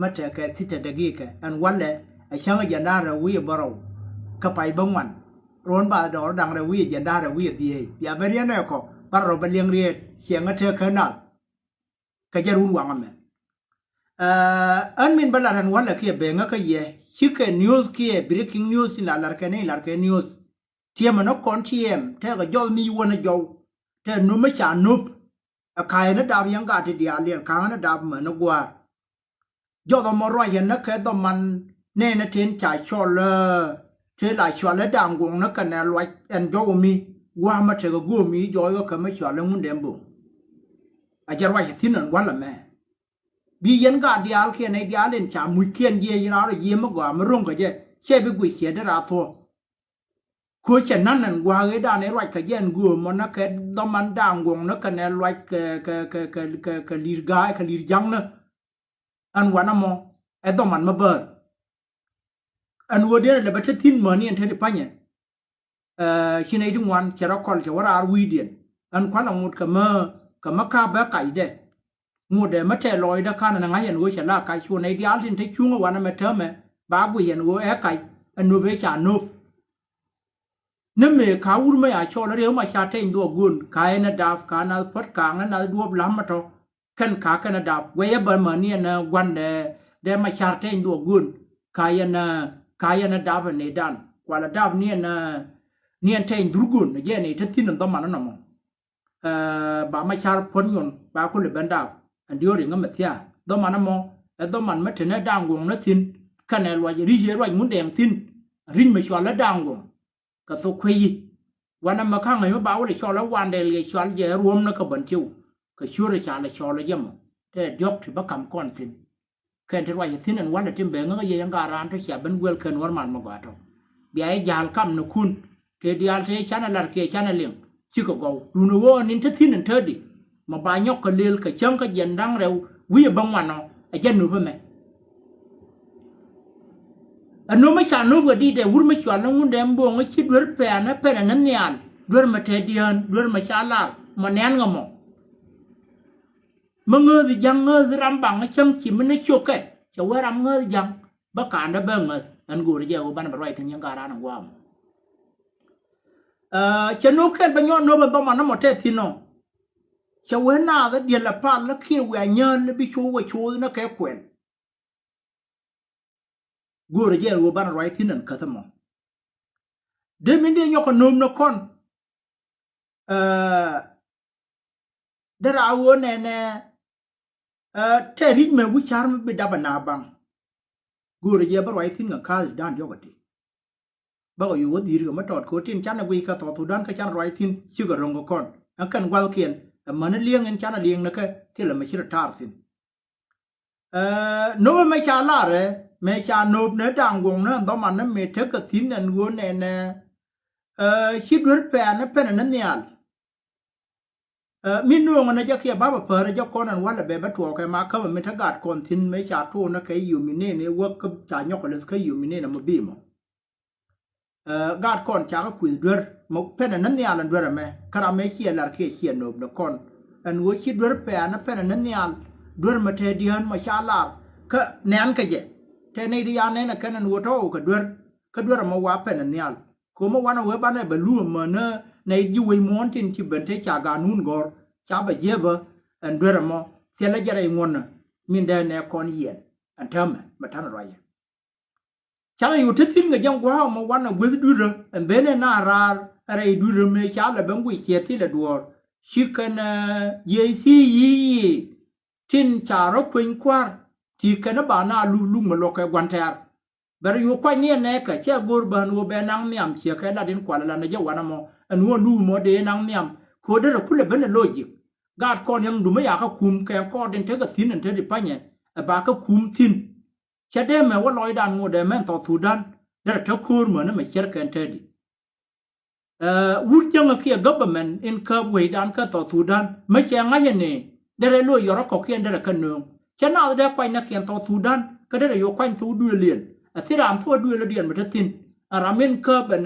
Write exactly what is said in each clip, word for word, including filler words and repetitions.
Mä tekɛ thitɛ dagikɛ ɛn walɛ. Ɛ cäŋ jiɛn da̱ŋ rɛw wi̱i̱ bärɔw kä pay bäŋuan. Ruɔ̱n bathdɔɔr da̱ŋ rɛw wi̱i̱ jiɛn da̱ŋ rɛw wi̱i̱ dhieec bia ben riɛn ɛ kɔ. Bärɔw bɛ liɛŋ rieet ciɛŋä tekä nath. Kɛ jɛ run waŋ ɛmɛ. Ɛn min bä lat ɛn walɛ kiɛ beŋä kä yɛ cikɛ news kiɛ breaking news in la latkɛ ni latkɛ news. Tiɛmɛ ni kɔn tiɛm tekɛ jɔth mi wä ni jɔw. Tɛ nöp mi ca nöp. Ɛ ka̱a̱c ni dap yɛn gat ti diaal diɛn ka̱a̱ŋ ni dap mɛ ni gua̱a̱r. Jɔth ɛmɔ ruac yɛn ni kɛ dhɔman nɛɛni tin ca cɔl. Ti la cɔal i̱ da̱a̱ŋ guɔ̱ŋ ni kɛnɛ luac ɛn jɔw mi gua̱a̱r mɛ tekɛ guɔ̱ɔ̱m mi jɔɔc kɛ kɛ mi cɔal i̱ Ŋundɛn Bo̱o̱ŋ. A jɛ ruac ɛ thi̱n ɛn walɛ mɛ. Bi yɛn gat diaal kiɛn nɛy diaal in ca muc kiɛn jiɛ yɛn raan rɔ jiɛ mi gɔaa mi ro̱ŋ kɛ jɛ cɛ bi guic ciɛ di raa thuɔ̱k. Ko̱ cɛ na̱n ɛn gua̱a̱k ëëdan ëë ruac kɛ jɛ ɛn gööm mɔ nä kɛ dhɔman da̱a̱ŋ guɔ̱ŋ nä kɛnɛ luac kɛ kɛ kɛ kɛ kɛ kɛ li̱i̱r ga̱a̱c kɛ li̱i̱r ja̱ŋnä. Ɛn wanɛ mɔ ɛ dhɔman mä bäär. Ɛn ɣöö diɛn ɛ lɛ bɛ te thi̱n mäni ɛn te di pa̱nyɛ. Ci nɛy ti ŋuan cɛ rɔ kɔl cɛ wä raar wi̱i̱diɛn. Ɛn kua̱n la ŋot kɛ mä kɛ mä ka̱p bɛ kacdɛ. Ŋotdɛ mä tɛɛ lɔɔcdä ka̱n ɛn ɛ ŋa̱c ɛn ɣöö cɛ la kac cu nɛy diaal tin te cuŋä wanɛ mɛ täämɛ ba guic ɛn ɣöö ɛ kac. Ɛn nöp ëë ca nöp. Ni mëë ka wur mä ya cɔl ɛ riek ma ca tɛny dhuɔk göön ka ɛn ɛ dap ka nath puɔ̱t ka̱a̱ŋ ni nath duɔ̱ɔ̱p la̱m ɛ tɔ̱. Kɛn ka kɛn ɛ dap guɛyɛ bä mäni ɛn ɛ gua̱n ɛ dee ma car tɛny dhuɔk göön. Ka yɛn ɛ ka yɛn ɛ dap ɛ nɛy dan kualɛ dap ni ɛn ɛ ni ɛn tɛny dhur göön ɛ jɛ nɛy te thi̱n ɛn dhɔman ɛn ɔmɔ. Ba ma car puɔ̱t nyuɔn ba kulɛ ben daap. Ɛn diɔ̱ɔ̱r riŋä mɛ thia̱a̱ dhɔman ɛmɔ ɛ dhɔman mä te nɛ da̱a̱ŋ guɔ̱ŋ nä thi̱n. Kɛnɛ luac ri̱c ëë ruac Ŋundɛn thi̱n. Ri̱c mɛ cɔal ɛ da̱a̱ŋ guɔ̱ŋ. Kɛ thok kueyi wanɛ mɛ ka̱ŋ ɛ mi ba wä lɛ cɔl ɛ wandɛ liɛ cɔal jɛ ɛ ruɔ̱m nä kä bän tiw. Kɛ ciöt ɛ ca lɛ cɔl ɛ jɛ mɔ tɛ diɔ̱k ti bä ka̱m kɔn thi̱n. Kɛn ti ruac ɛ thi̱n ɛn walɛ tin bɛ ŋäk ɛ yɛ yɛn gat raan tɔ cia ben guɛl kɛn wär man mɛ gɔaa tɔ. Bia yɛ ja̱a̱l kam ni kun tëë diaal tëë canɛ lar kiɛ canɛ liŋ. Cikɛ gɔw duundɛ ɣöö ɛn in te thi̱n ɛn te di. Mɛ ba nyɔk kɛ lëël kɛ cäŋ kä jiɛn da̱ŋ rɛw wi̱i̱ ɛ bä ŋuan ɔ ɛ jɛ nöp ɛmɛ. Ɛ nöp mi ca nöp kɛ di̱t ɛ wur mi cual ni Ŋundɛn Bo̱o̱ŋ ci duer pɛ̈ɛ̈n ɛ pɛn ɛ ni nhial duer mɛ te diään duer mɛ ca lar mɔ nɛn ŋɛ mɔ. Mi ŋääthi ja̱ŋ ŋääthi ram baŋ cäŋ ci mi ni cokɛ cɛ wee ram ŋääthi ja̱ŋ. Bä ka̱a̱ndä bä ŋäth ɛn go̱o̱ri jɛ ɣöö banɛ bɛ ruac thi̱n yɛn gat raan in gua̱a̱m. Cɛ nöp kɛl bɛ nyɔk nöp ɛ dhɔman ni mɔ tɛth thi̱n ɔ. Cɛ wee naath ɛ diɛl ɛ pal lä kiɛ wiaa nyään lä bi co̱o̱k ɛ co̱o̱k ni kɛ kuɛl. Go̱o̱rɛ jɛ ɣöö banɛ ruac thi̱n ɛn käth ɛmɔ. Dee min dee nyɔk kɛ nööm ni kɔn. Dee raa ɣöö nɛnɛ tɛ ri̱c mɛ wi̱c ca̱r mi bi dapɛ na baŋ. Go̱o̱rɛ jɛ bä ruac thi̱n kɛ ka̱a̱th dan diɔ̱k ɛ ti. Bäkɛ yo̱o̱k wä dhi̱i̱r kɛ mä tɔɔt ko̱ tin canɛ guic kɛ Thɔɔth Thudan kä canɛ ruac thi̱n cikɛ ro̱ŋ kɛ kɔn. Ɛn kɛn gua̱thkiɛn ɛmäni li̱eŋ in canɛ li̱eŋ ni kɛ thilɛ mɛ ci rɔ taar thi̱n. Nöpɛ mɛ ca larɛ mɛ ca nöp ni da̱a̱ŋ guɔ̱ŋ ni ɛn dhɔman ni mëë tekɛ thi̱n ɛn ɣöö nɛnɛ ci duer pɛ̈ɛ̈n ni pɛnɛ ni nhial. Min nööŋä ni jɛ kiɛ bapɛ päärä jɛ kɔn ɛn walɛ bɛ bä tuɔɔkɛ ma kämɛ mi te gat kɔn thi̱n mëë ca tuɔɔk ni kɛ yio̱mi neen ëë wäk kä ca nyɔk kɛ leth kä yio̱mi neen ɛmɔ bi mɔ. Gat kɔn cakɛ kueth duer mɛ pɛnɛ ni nhial ɛn duer ɛmɛ kä ram mëë ciɛ lar kiɛ ciɛ nööp ni kɔn. Ɛn ɣöö ci duer pɛ̈ɛ̈n ni pɛnɛ ni nhial duer mɛ te diään mɛ ca lar kä nɛn kɛ jɛ. Te nɛy di ya nɛn ɛ kɛn ɛn ɣöö tɔ̱ ɣöö kɛ duer kä duer ɛmɔ wa pɛnɛ nhial. Ko̱mä wanɛ wee banɛ bɛ luɔ̱ɔ̱m mänä nɛy ji̱ wec muɔ̱ɔ̱n tin ci ben te ca ganun gɔ̱r ca bɛ jiäpä. Ɛn duer ɛmɔ thilɛ jɛ rɛy ŋuɔ̱nä min dee nɛ kɔn yiɛn ɛn täämɛ mɛ ta̱nɛ ruacɛ. Canɛ yo̱o̱ te thi̱n kɛ jɛn gua̱a̱k ɛmɔ wanɛ gueth dui̱rä ɛn benɛ na raar ɛ rɛy dui̱rä mëë ca lɛ ben guic ciɛ thilɛ duɔ̱ɔ̱r. Ci kɛn jiɛc thiec yic yic tin ca rɔ kueny kua̱r ti kɛn ba na luk luk mɛ luɔk kɛ gua̱n tɛ̈r. Bɛ rɔ yo̱o̱ kuany ni ɛnɛ kɛ cɛ go̱r bään ɣöö bɛ naŋ nhiam ciɛ kɛ lat in kual ɛ lat ni jɛ wanɛ mɔ ɛn ɣöö luk mɔ dee naŋ nhiam. Ko̱ derɛ kulɛ ben ɛ logic. Gaat kɔn yäŋ dumä yakä kum kɛ kɔɔt in tekɛ thi̱n in te di panyɛ ɛ bakä kum thi̱n. Cɛ dee mɛ wä lɔcdan ŋot ɛ mɛn Thɔɔth Thudan derɛ te ko̱o̱r män mɛ cɛr kɛn te di. Wut jäŋä kiɛ government in käp wecdan kä Thɔɔth Thudan mä cɛ ŋa̱cä ni derɛ lo̱c yɔrɔ kɔ̱kiɛn derɛ kä nööŋ. Cɛ naath dee kuany näkiɛn Thɔɔth Thudan kä derɛ yo̱o̱ kuany thok duëëliɛn. Ɛ thil raan thok duëëlidiɛn mi te thi̱n. Ɛ ram in käp ɛn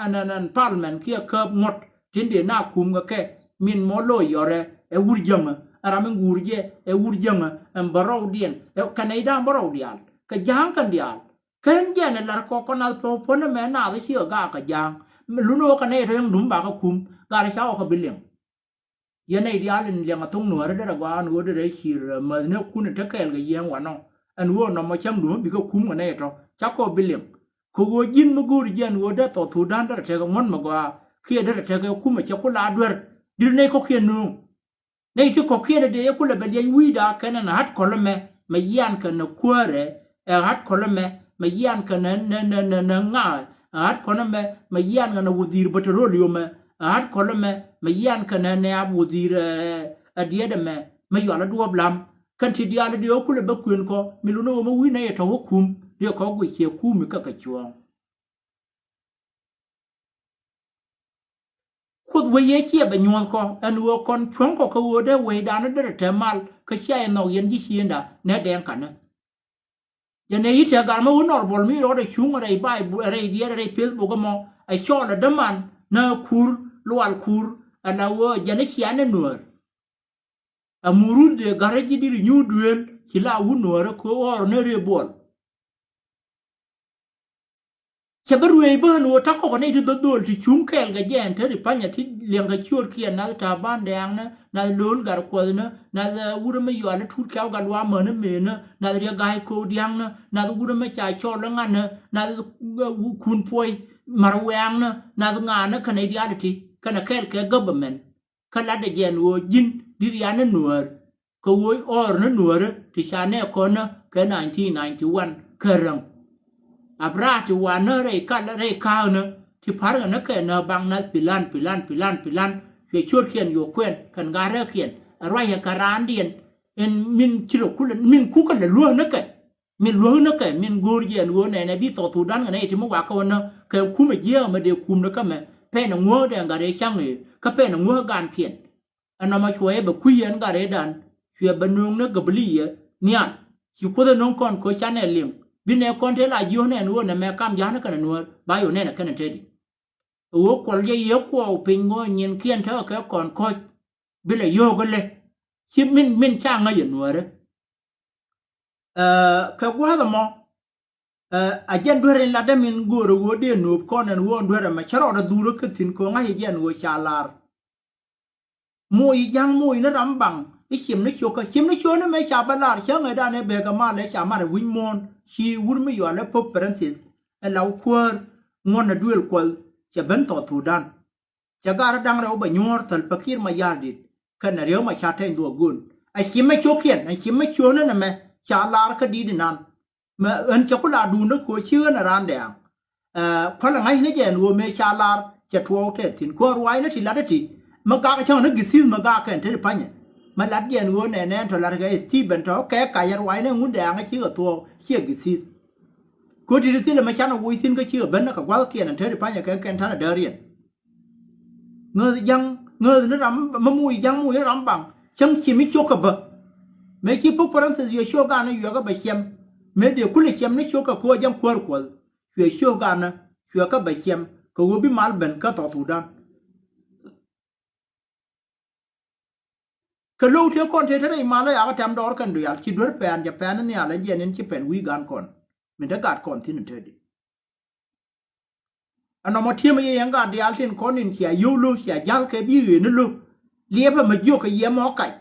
ɛn ɛn parliament kiɛ käp ŋuɔ̱t tin dee na kum kɛ kɛ min mɔ lo̱c yɔrɛ ɛ wut jäŋä. Ɛ ram in guur jɛ ɛ wur jäŋä ɛn bä rɔw diɛn ɛ kɛ nɛy da̱a̱ŋ bä rɔw diaal kɛ ja̱a̱ŋ kɛn diaal. Kɛn jɛn ɛ lar kɔk kɔn nath pɔw puɔ̱n ɛmɛ naath ɛ cikɛ gaak kɛ ja̱a̱ŋ. Lun ɛ ɣöö kɛ nɛy tɔ̱ yäŋ duŋ bakä kum gat ɛ ca ɣɔk kɛ bi liɛŋ. Yɛn nɛy diaal in liɛŋ a thoŋ nuäärä derɛ gɔaa ɛn ɣöö derɛ ci̱r, ɛ, mäthniä kun ɛ te kɛɛl kɛ yɛn wanɔ. Ɛn ɣöö nɔmɔ cäŋ duŋ mi bikɛ kum kɛ nɛy tɔ̱ ca kɔp bi liɛŋ. Kɛ ɣöö ji̱n mi go̱o̱ri jɛ ɛn ɣöö dee South Sudan derɛ tekɛ ŋuɔ̱t mi gɔaa kiɛ derɛ tekɛ kum ɛ cɛ ku la duer. Di̱t nɛy kɔ̱kiɛn nööŋ. Nɛy ti kɔ̱kiɛn ɛ dee yɛ kulɛ bɛ liɛny wi̱i̱da kɛn ɛn ɣa̱t kɔl ɛmɛ mɛ yian kɛn ɛ kuäärɛ. Ɛ ɣa̱t kɔl ɛmɛ mɛ yian kɛn ɛ nɛ nɛ nɛ nɛ ŋa̱a̱. Ɛ ɣa̱t kɔl ɛmɛ mɛ yian kɛn ɛ wudhiir petroleum ɛ. Ɛ ɣa̱t kɔl ɛmɛ mɛ yian kɛn ɛ nɛ ab wudhiir ɛ diɛt ɛmɛ mɛ yual ɛ duɔ̱ɔ̱p lam. Kɛn ti diaal ɛ dee ɣä kulɛ bä kuën kɔ mi lun ɛ ɣöö mɛ wi̱i̱ nɛy ɛ tɔ̱ wä kum dee kɔ guic ciɛ kum mi kä kɛ cuɔ̱ɔ̱ŋ. Kuoth wec yɛ ciɛ bɛ nyuɔ̱th kɔ ɛn ɣöö kɔn cuɔ̱ŋ kɔ kɛ ɣöö dee wecdan derɛ te mal kä cia yɛ nhɔk yɛn ji̱ ciënda nɛ dɛŋ kanä. Jɛ nɛ yi̱t tɛ gar mɛ wä nɔr bɔl mi rɔɔdɛ cuŋ rɛy Baibul rɛy diɛɛr rɛy Facebook ɛmɔ ɛ cɔɔl ɛ däman nä kur lual kur. Ɛn a ɣöö jɛn ɛ cia nɛ nuäär. Ɛ murut dee garä ji̱ di̱t nyuur duëël ci la wut nuäärä kɛ ɣɔr ni rëë buɔl. Cɛ bi ruëëc bä ni ɣöö ta̱k kɔk ni ti dho̱dho̱l ti cuŋ kɛɛl kɛ jɛ ɛn te ri panyɛ ti liɛŋ kɛ ciöötkiɛn nath ta̱a̱ ban dɛɛŋnä nath lo̱l gar kuɔthnä nath wurä mi yɔal i̱ tuut kɛw gat luaak mänä mëënä nath riɛ ga̱a̱c köök dia̱ŋnä nath wurä mi ca cɔl i̱ ŋanä nath kun puɔy ma̱r wɛɛŋnä nath ŋa̱a̱nä kɛnɛ diaal iti kɛnɛ kɛɛl kɛ government. Kä latdɛ jɛ ɛn ɣöö ji̱n di̱t yan ni nuäär kɛ ɣöö ɣɔr ni nuäärä ti ca nɛ kɔnä kɛ nineteen ninety one kɛ räŋ. Ap raat ti wanä rɛy kal rɛy ka̱a̱knä ti pa̱rkɛ ni kɛ nä baŋ nath pilan pilan pilan pilan. Cuɛ ciötkiɛn yo̱o̱k kuɛn kɛn gat rɛɛkiɛn ɛ ruacɛ kɛ raandiɛn. In min ci rɔ kulɛ min kukɛ lɛ luäk ni kɛ min luäk ni kɛ min go̱o̱r jɛ ɛn ɣöö nɛnɛ bi South Sudan kɛ nɛy ti mi wakä ɣän ni kɛ kumɛ jiääk mɛ dee kumdɛ kä mɛ pɛn ɛ ŋuäk dɛŋ gat rɛy ca̱ŋ ëë kä pɛn ɛ ŋuäk gankiɛn. Ɛnɔmɔ cuɛ yɛ bɛ kui̱ yɛn gat rɛydan cuɛ bɛ nööŋ ni gäbäli yɛ nhial. Ci Kuoth ɛ nööŋ kɔn kɛ canɛ liŋ bi nɛ kɔn tëë la jiöknɛ ɛn ɣöö nɛmɛ kam ja̱a̱n kɛnɛ nuäär ba yɛ ɣöö nɛnɛ kɛnɛ tëëdi. Ɛ ɣöö kuɔl jɛ yɛ kuɔɔk piny ŋöö nyinkiɛn tekɛ kɛ kɔn kɔ̱c bi lɛ yio̱o̱k ɛ lɛ. Ci min min ca ŋäc ɛ nuäärä. Ɛ, kɛ gua̱a̱th ɛmɔ, ɛ, a jɛn duer in latdä min go̱o̱rä ɣöö dee nööp kɔn ɛn ɣöö duer ɛmɛ cä rɔɔdɛ dhurä kä thi̱n kɛ ɣöö ŋa̱c ɛ jɛn ɣöö ca lar. Moc i̱ ja̱ŋ moc ni ram baŋ i̱ cim ni cio̱kä cim ni cio̱k ni mëë ca bä lar cä ŋäcdan ëë bekɛ mal ëë ca mat ɛ wi̱c muɔ̱ɔ̱n ci wur mi yɔal ɛ Pope Francis ɛ la wä kuäär ŋuɔ̱n ɛ duëël kuɔth cɛ ben South Sudan. Cɛ gat rɔ da̱ŋ rɛw bɛ nyuɔ̱ɔ̱r Salva Kiir Mayardit kɛnɛ Riek Machar Teny Dhuɔk Göl. Ɛ cimɛ cio̱kiɛn ɛ cimɛ cio̱knɛ nɛmɛ ca lar kä di̱t inan. Mɛ ɣän cɛ ku la duundä ko̱ ci ɣän ɛ raan dɛɛŋ. Ɛ, kualɛ ŋa̱cnä jɛ ɛn ɣöö mëë ca lar cɛ tuɔɔk tɛth thi̱n ko̱ ruaacnä ti latdä ti. Mɛ gak cäŋ ni githith mɛ gak kɛn te ti pa̱nyɛ. Mɛ lat jɛ ɛn ɣöö nɛnɛ ɛn tɔ lat kɛ Stephen tɔ kɛ kac ɛ ruaacnɛ ŋun dɛɛŋä cikɛ thuɔɔk ciɛ githith. Ko̱ ti ti thilɛ mɛ canɛ woc thi̱n kä cikɛ ben kä gua̱thkiɛn ɛn te ti pa̱nyɛ kɛ kɛn ta̱nɛ dääriɛn. Ŋäth ja̱ŋ ŋäth ni ram mä muc ja̱ŋ muc ni ram baŋ cäŋ ci mi cio̱k kä bä. Mëë ci Pope Francis cuɛ cio̱k ganä cuɛ kä bɛ ciɛm. Mëë dee kulɛ ciɛm ni cio̱k kä ko̱ ja̱ŋ kuäär kuɔth cuɛ cio̱k ganä cuɛ kä bɛ ciɛm kɛ ɣöö bi mal ben kä South Sudan. Kɛ lo̱w tëë kɔn tëë te rɛy malä yakä tɛm dɔɔr kɛn dual ci duer pɛn cɛ pɛn nhial ɛ jiɛn in ci pɛn wi̱i̱ gan kɔn min te gat kɔn thi̱n in te di. Ɛnɔmɔ tiemɛ yɛ yɛn gat diaal tin kɔn in cia yio̱w lo̱ cia ja̱l kɛ bi ɣëë ni lo̱. Liɛpɛ mɛ jiök kɛ yɛ mɔ kac.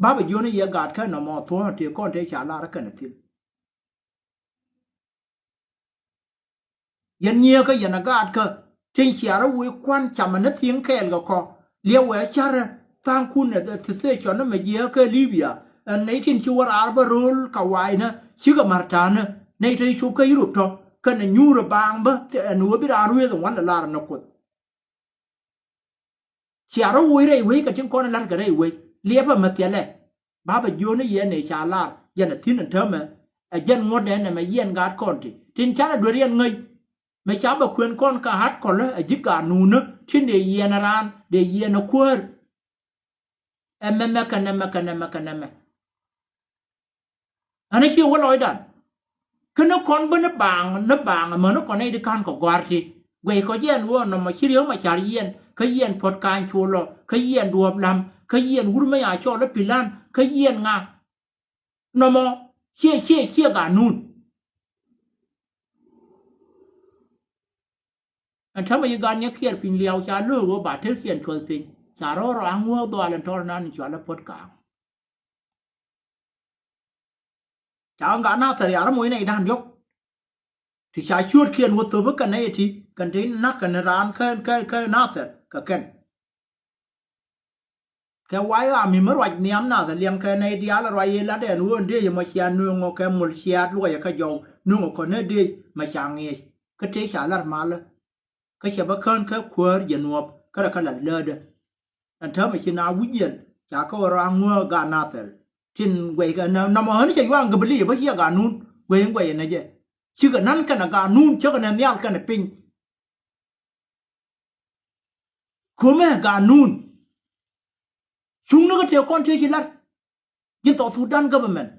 Bapɛ jiön ni yɛ gat kä ɛnɔmɔ thuɔ̱ɔ̱n tëë kɔn tëë ca lar kɛn ɛ thil. Yɛn nyieekä yɛn ɛ gaatkä tin cia rɔ wec kuan camɛ ni thieŋ kɛɛl kɛ kɔ. Liɛp wɛɛ carɛ tha̱a̱ŋkun ɛ thithecɔn ni mɛ jiääk kä Libia. Ɛn nɛy tin ci wä raar bä ro̱o̱l ka waacnä cikɛ ma̱r ta̱a̱nä nɛy te cop kä Europe tɔ kɛnɛ nyuurɛ baaŋ bä ɛn ɣöö bi raan rueeth ɛn wa̱lɛ lar ni Kuoth. Cia rɔ woc rɛy wec kɛ tin kɔn in la̱rkɛ rɛy wec liɛpɛ mɛ thiɛlɛ. Bapɛ jiöni yɛn ëë ca lar yɛn ɛ thi̱n in täämɛ. Ɛ jɛn ŋuɔ̱tnɛ ɛn ɛmɛ yɛn gaat kɔn ti tin canɛ duer yɛn ŋäc. Mɛ ca bɛ kuën kɔn kä ha̱t kɔlä ɛ ji̱ gaat nuunä tin dee yɛn ɛ raan dee yɛn ɛ kuäär. Ɛmɛ mɛ kɛ nɛmɛ kɛ nɛmɛ kɛ nɛmɛ. Ɣän a ciɛ wä lɔcdan. Kä ni kɔn bä ni baaŋ ni baaŋ amäni kɔn nɛy di ka̱n kɛ gɔ̱a̱r ti guɛc kɔ jɛ ɛn ɣöö nɔmɔ ci Riek Machar yiɛn kä yiɛn puɔ̱t ka̱ny cu lɔ kä yiɛn duɔ̱ɔ̱p la̱m. Kä yiɛn wur mi ya cɔl i̱ pilan kä yiɛn ŋa? Nɔmɔ ciɛ ciɛ ciɛ ganun. Ɛn täämɛ yi gan nyɛ kiɛɛr piny liaw ca lo̱o̱k ɣöö ba tëër kiɛn cuɔth piny ca rɔɔr rɔ aŋuääk dhɔaal ɛn tɔr nan cual ɛ puɔ̱t kaam. Ca ɣän gat Nathɛr ya rɔ moc nɛy da̱ŋ diɔ̱k. Ti ca ciöötkiɛn wä thöp kɛn nɛy ti kɛn ti na̱k kɛn raan kä kä kä Nathɛr kɛ kɛn. Kɛ way ɣaami mi ruac nhiam nath liɛŋ kɛ nɛy diaal ruac yɛ lat ɛn ɣöö dëëc ɛmɔ cia nööŋɔ kɛ mul ciaat luɔcɛ kä jɔw nööŋɔ kɔn nɛ dëëc mɛ ca ŋiɛc. Kä tëë ca lar malä. Kä cɛ bä kään kä kuäär jɛ nuɔɔp kä rɛ kä lath läätdä. Ɛn täämɛ ci na wi̱c yɛn ca kä ɣöö rɔ aŋuääk gat Nathɛr. Tin guɛckɛ nɔmɔ ɣän cɛ yuaŋ gäbili bä ciɛ ganun guɛc in guɛc ɛn ɛ jɛ. Cikɛ na̱n kɛnɛ ganun cäkɛ nɛ nhial kɛnɛ piny. Kumɛ ganun. Cuŋni kä tëë kɔn tëë ci lat. Ji̱n South Sudan government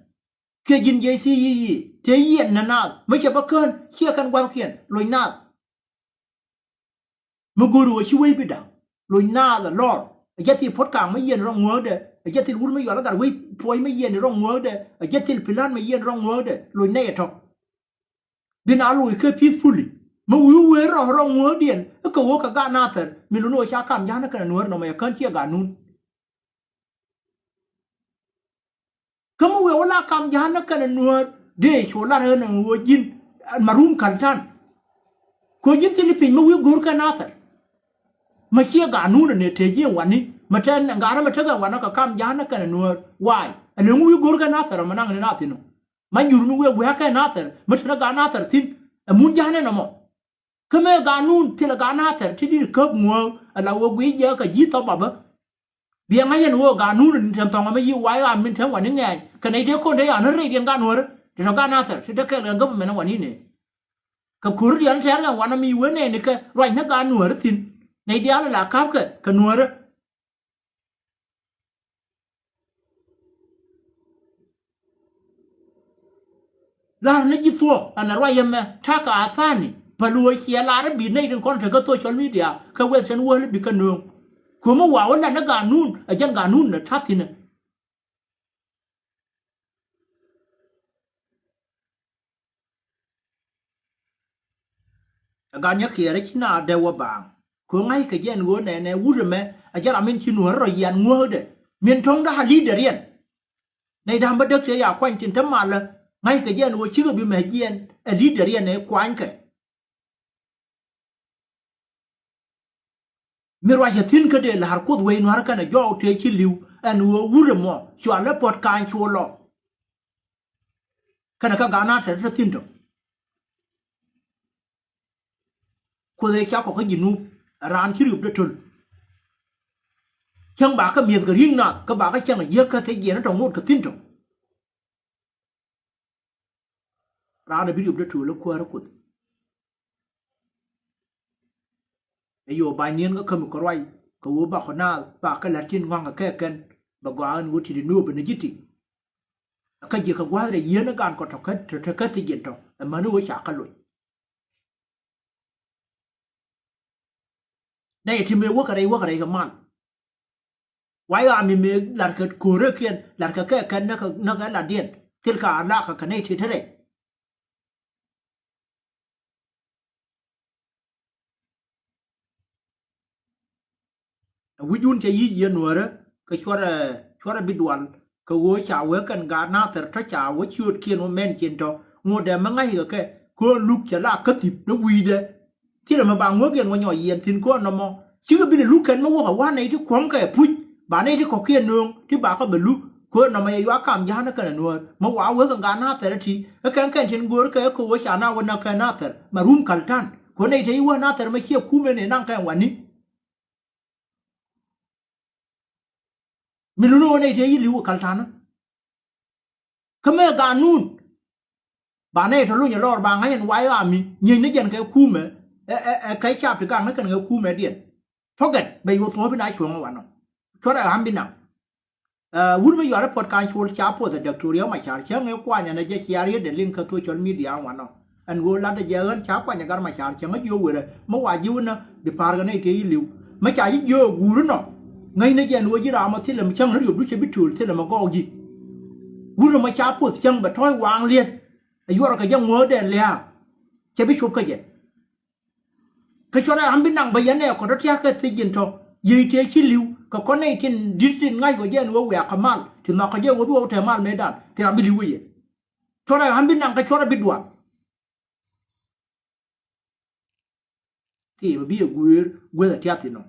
kiɛ ji̱n J C E E tëë yiɛn ni naath mi cɛ bä kään ciɛ kɛn gua̱thkiɛn loc naath. Mi go̱o̱ri wä ci wec bi da̱ŋ loc naath ɛ lɔr. Ɛ jɛ thil puɔ̱t kaŋ mi yiɛn rɔ ŋuääkdɛ, ɛ jɛ thil wur mi yual ɛ gat wec puɔc mi yiɛn rɔ ŋuääkdɛ, ɛ jɛ thil pilan mi yiɛn rɔ ŋuääkdɛ loc nɛy ɛ tɔ̱. Bi na loc kɛ peacefully. Mi wi̱i̱ wëë rɔ rɔ ŋuääkdiɛn i̱ kɛ ɣöö kɛ gat Nathɛr mi luni ɣöö ca kam ja̱a̱n kɛnɛ nuäär nɔmɔ yɛ kään ciɛ ganun. Kä mi wëë wä la kam ja̱a̱n kɛnɛ nuäär dee cu lar ɣän ɛn ɣöö ji̱n marum kaltan. Kɛ ɣöö ji̱n thil i̱ piny mi wi̱i̱ go̱o̱r kɛ Nathɛr. Mɛ ciɛ ganun ɛn ɛ tëë ji̱ ɛn wani mɛ tɛn ɛ ganä mɛ tekɛ ɛn wanä kɛ kam ja̱a̱n kɛnɛ nuäär waay. Ɛn ɛ ŋu wi̱i̱ go̱o̱r kɛ Nathɛr ɛmɛ naŋ ni Nathɛr nɔ. Ma jur mi wëë gui̱a̱kɛ Nathɛr mi te rɔ gat Nathɛr thi̱n ɛ mun ja̱a̱n ɛn ɛmɔ. Kä mëë ganun thilɛ gat Nathɛr ti di̱t käp ŋuääk ala wä guiy jɛ kɛ ji̱ thɔp abä. Biɛ ŋa̱c ɛn ɣöö ganun in te thɔŋ ɛmɛ yi way ɣam min te wani ŋɛɛny kɛ nɛy te ko̱n te yan rɛydiɛn gat nuäärä ti tɔ gat Nathɛr ti te kɛɛl kɛ government ɛ wani ni. Kɛ ko̱ridiɛn tɛ̈r kɛ wanɛ mi wee nɛɛni kɛ ruac ni gat nuäärä thi̱n nɛy diaal ala ka̱pkɛ kɛ nuäärä. La̱r ni ji̱ thuɔ̱k ɛn ɛ ruac ɛmɛ ta̱kä athani päl ɣöö ciɛ lar i̱ bi nɛy tin kɔn tekä social media kɛ western world bi kä nööŋ. Kuämä wa̱a̱ wä lat ni ganun ɛ jɛn ganun ɛ ta̱thi̱nɛ. Ɛ gan nyɛ kiɛɛrä ci na dee wä baaŋ. Kɛ ɣöö ŋa̱ckɛ jɛ ɛn ɣöö nɛnɛ wut ɛmɛ ɛ jɛ ram min ci nuäärä rɔ yian ŋuääkdɛ min to̱ŋdä a leader yɛn. Nɛy da̱ŋ bä däk tëë ya kuany tin te malä ŋa̱ckɛ jɛ ɛn ɣöö cikɛ bi mɛ jiɛn ɛ leader yɛn ɛ kuanykɛ. Mi ruacä thi̱n kä dee la̱r Kuoth wec nua̱r kɛnɛ jɔɔk tëë ci li̱w ɛn ɣöö wut ɛmɔ cua lä puɔ̱t ka̱ny cu lɔ. Kɛnɛ kä gat Nathɛr te thi̱n tɔ. Kuoth ëë cak kɔ kä Jinub ɛ raan ci riöp dee töl. Cäŋ ba kä mi̱eth kɛ ri̱ŋ nath kä ba kä cäŋ ɛ jiäk kä thiec jiɛn tɔ ŋot kɛ thi̱n tɔ. Raan ɛ bi riöp dee töl ɛ kuäärä Kuoth. Ɛ yo̱o̱ ba̱ny ni̱en kä kämi kɛ ruac kɛ ɣöö bakɔ naath ba kä la̱t tin ŋɔ̱a̱ŋkɛ kɛ kɛn bɛ gɔaa ɛn ɣöö ti̱ti̱ nuɔɔpɛ ni ji̱ ti. Kä ji̱ kɛ gua̱a̱th rɛy yieen ɛ gan kɔ tɔ̱ kä tɔ̱ kä thiec jiɛn tɔ̱ ɛ mäni ɣöö ca kä loc. Nɛy ti mëë wäkɛ rɛy wäkɛ rɛy kɛ mal. Way ɣaami mëë la̱rkɛ ko̱rä kiɛn la̱rkɛ kɛ kɛn näkɛ näkɛ latdiɛn thilkɛ a lakä kɛ nɛy ti te rɛy. Ɛ wi̱c wun cɛ yic yɛ nuäärä kɛ cuɔrɛ cuɔrɛ bi dual kɛ ɣöö ca wee kɛn gaat Nathɛr tɔ̱ ca wee ciöötkiɛn wä mɛn cin tɔ̱ ŋot dee mi ŋa̱ckɛ kɛ köön luk cɛ la kä thip ni wi̱i̱dɛ. Thilɛ mi ba ŋuäk yɛn wä nyɔɔc yɛn thi̱n köön nɔmɔ cikɛ bi lɛ luk kɛn mi wäkɛ wa̱n nɛy ti kuɔ̱ŋkɛ puc ba nɛy ti kɔ̱kiɛn nööŋ ti ba kä bɛ luk köön nɔmɔ yɛ yuak kam ja̱a̱n ni kɛn ɛ nuäär mi wa wee kɛn gaat Nathɛr ti ɛ kɛn kɛn tin göörkɛ ɛ kɛ wee ca na wä näk kɛ Nathɛr mɛ rum ka̱l ta̱n. Kɛ ɣöö nɛy te i̱ wä Nathɛr mɛ ciɛ kumɛ ni naŋ kɛn wani. Mi luni wä nɛy te i̱ li̱w ɛ ka̱l ta̱n. Kä mëë ganun ba nɛy te luny ɛ lɔr ba ŋa̱c ɛn way ɣaami nyieny ni jɛn kɛ kumɛ ɛ ɛ ɛ kɛ cap ti gaŋ ni kɛn kɛ kumɛ diɛn. Forget bɛ yo̱o̱ thuɔ̱ɔ̱p in a cuɔ̱ŋ ɛ wanɔ. Cuɔrɛ ɣa̱m bi naŋ. Ɛ wut mi yuari puɔt ka̱ny col ca puɔth ɛ Dɔktor Riek Macar cäŋ ëë kuany ɛn ɛ jɛ cia riet de liŋ kä social media wanɔ. Ɛn ɣöö lat ɛ jɛ ɣän ca kuany ɛ Gat Macar cäŋ ɛ jiök werɛ mi wa ji̱ wunä bi pa̱a̱r kɛ nɛy tëë i̱ li̱w mi ca ji̱ jiök ɛ guur inɔ. Ŋäcnɛ jɛ ɛn ɣöö ji̱ ram ɔ thilɛ mi cäŋ ni riöpdu cɛ bi tööl thilɛ mi gɔɔk ji̱. Wut ɛmɔ ca poth cäŋ bɛ tɔ̱ɔ̱c waaŋ liet. Ɛ yuɔrɛ kɛ jɛ ŋuääk dɛn lia̱a̱. Cɛ bi cop kä jɛ. Kä cuɔrɛ ram bi naŋ bä yɛn ɛ kɔn tɔ tia̱a̱ kɛ thiec ji̱n tɔ. Yiëë tëë ci li̱w kɛ kɔn nɛy tin di̱t tin ŋa̱c kɔ jɛ ɛn ɣöö wiaa kɛ mal. Ti nhɔakɔ jɛ ɣöö bi wä wä tɛɛ mal mëëdan. Ti ram bi li̱w wä yɛ. Cuɔrɛ ram bi naŋ kɛ cuɔrɛ bi dual. Thimɛ bi ɛ guëër guäth ɛ tiath inɔ.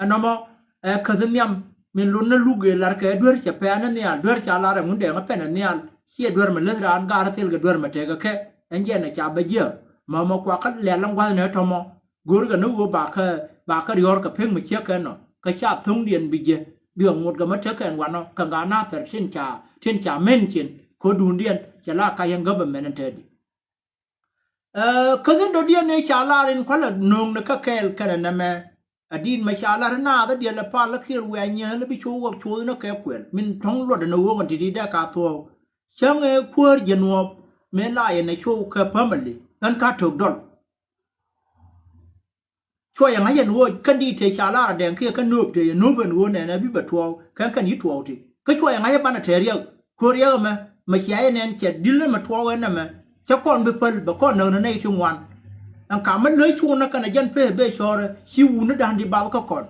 Ɛnɔmɔ ɛ käth nhiam min lot ni luk ëë lar kɛ duer cɛ pɛn ni nhial, duer ca lar ɛŋu dɛŋ ɛ pɛn ni nhial. Ciɛ duer mi leth raan gaar thil kɛ duer mi tekɛ kɛ. Ɛn jɛn ɛ ca bɛ jiɛ mɛ mɛ kuakä lɛl ɛn gua̱thni ɛ tɔmɔ. Go̱o̱rkɛ ni ɣöö bakä, bakä riɔ̱ɔ̱r kɛ pek mi ciek kɛ nɔ kɛ ca tho̱ŋdiɛn bi jiɛ. Bi ɛ ŋot kɛ mɛ tek kɛn wanɔ kɛ gaa nathɛr tin ca, tin ca men cin ko̱dundiɛn cɛ la kac ɛn gäbä mɛn ɛn tɛɛdi. Ɛ, käthi dɔ̱diɛn ëë ca lar in kualɛ no̱o̱ŋ ni kä kɛɛl kɛnɛ nɛmɛ. Ɛ di̱i̱t mɛ ca lar in naath ɛ diɛl ɛ pal ɛ kiɛl wiaa nyieth ni bi co̱o̱k wä co̱o̱th ni kɛ kuɛl min tɔ̱ŋ luɔt ɛn ɛ ɣööŋ ɛ ti̱ti̱ dee ka thuɔ̱ɔ̱k. Cäŋ ɛ kuäär jɛ nuɔɔp mëë la yɛn ɛ co̱o̱k kɛ pämäli ɣän ka to̱k dɔl. Cuɔ yɛ ŋa̱c ɛn ɣöö kɛn di tëë ca lar adɛŋ kiɛ kɛn nööp tëë yɛ nööp ɛn ɣöö nɛnɛ bi bɛ tuɔɔk kɛn kɛn yi tuɔɔk ti. Kä cuɔ yɛ ŋa̱c ɛ banɛ tɛɛ riɛk. Ko̱r riɛk ɛmɛ mɛ cia yɛ nɛn cɛ dil ni mɛ tuɔɔk ɛn ɛmɛ. Cä kɔn bi päl bɛ kɔn näk ni nɛy ti ŋuan. Ɛn ka mi ley cuŋ ni kɛn ɛ jɛn pee bee cɔɔrɛ ci wuni da̱ŋ di bath kä kɔn.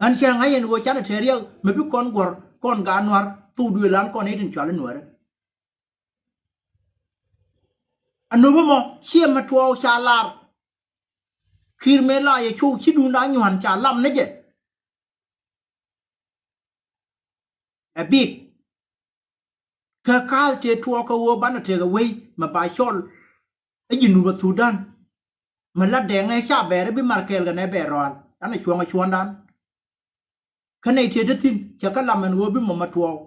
Ɣän cä ŋa̱c ɛn ɣöö canɛ tɛɛ riɛk mɛ bi kɔn guɔ̱r kɔn gaat nua̱r thok duëël an kɔn i̱ tin cɔal i̱ nuäärä. Anöpä mɔ ciɛ mɛ tuɔɔk ca lar. Ki̱i̱r mëë la yɛ cok ci duunda nyuan ca lam ni jɛ. Ɛ bit kɛ ka̱a̱th tëë tuɔɔk kɛ ɣöö banɛ tekɛ wei mɛ ba cɔl. Ɛ ji̱ nup ɛ Thudan mɛ la dɛŋɛ ca bɛɛr bi mar kɛɛl kɛ nɛ bɛɛr rɔal an ɛ cuɔ̱ŋ ɛ cuɔ̱ndan. Kä nɛy tëë te thi̱n cɛ kä lam ɛn ɣöö bi mɔmɔ tuɔɔk.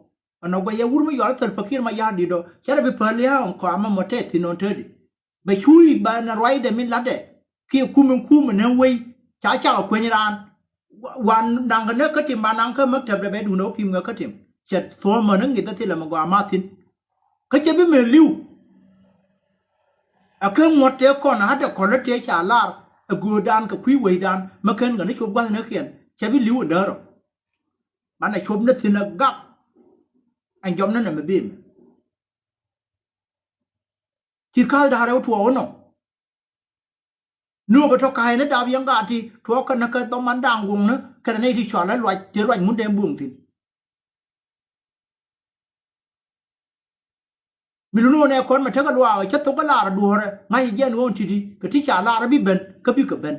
Ɛn ɔ guɛc yɛ wur mi yual thil pakir ma ya̱r di̱t ɔ cɛ rɛ bi päl ya̱a̱ ɔn kɔamä mɔ tɛth thi̱n ɔn täädi. Bɛ cuuc ba nɛ ruacdɛ min la̱tdɛ kiɛ kum in kum in nen wei ca cak ɛ kueny raan. Wa, wa naŋ kɛ näk kä tim ba naŋ kä mäk tɛpdɛ bɛ duundɛ wä pi̱m kɛ kä tim cɛ thuɔ̱ɔ̱m män in ŋi̱th ɛ thilɛ mɛ gɔaa ma thi̱n. Kä cɛ bi mëë li̱w. Ɛ ken ŋuɔ̱t tëë kɔn a ha̱t ɛ kɔl ɛ tëë ca lar ɛ göötdan kɛ kui̱ wecdan mä ken kɛ ni cop gua̱thnikiɛn cɛ bi li̱w ɛ lär ɔ. Banɛ cop ni thi̱n ɛ gak. Ɛn jɔm ni nɛmɛ bimɛ. Ci ka̱l da̱rɛ wä tuɔɔk inɔ. Nuɔɔk bɛ tɔ ka̱a̱c ni dap yɛn gaat ti tuɔɔk kɛn ni kä dhɔman da̱a̱ŋ guɔ̱ŋni kɛnɛ nɛy ti cɔal ɛ luac ti ruac ŋun dee buɔ̱ŋ thi̱n. Mi luni ɣän ɛ kɔn mɛ tekɛ luaak cä thok kä laar a duɔ̱ɔ̱rɛ ŋa̱c jɛ jɛn ɣöö ti̱ti̱ kɛ ti ca laar a bi ben kä bikɛ ben.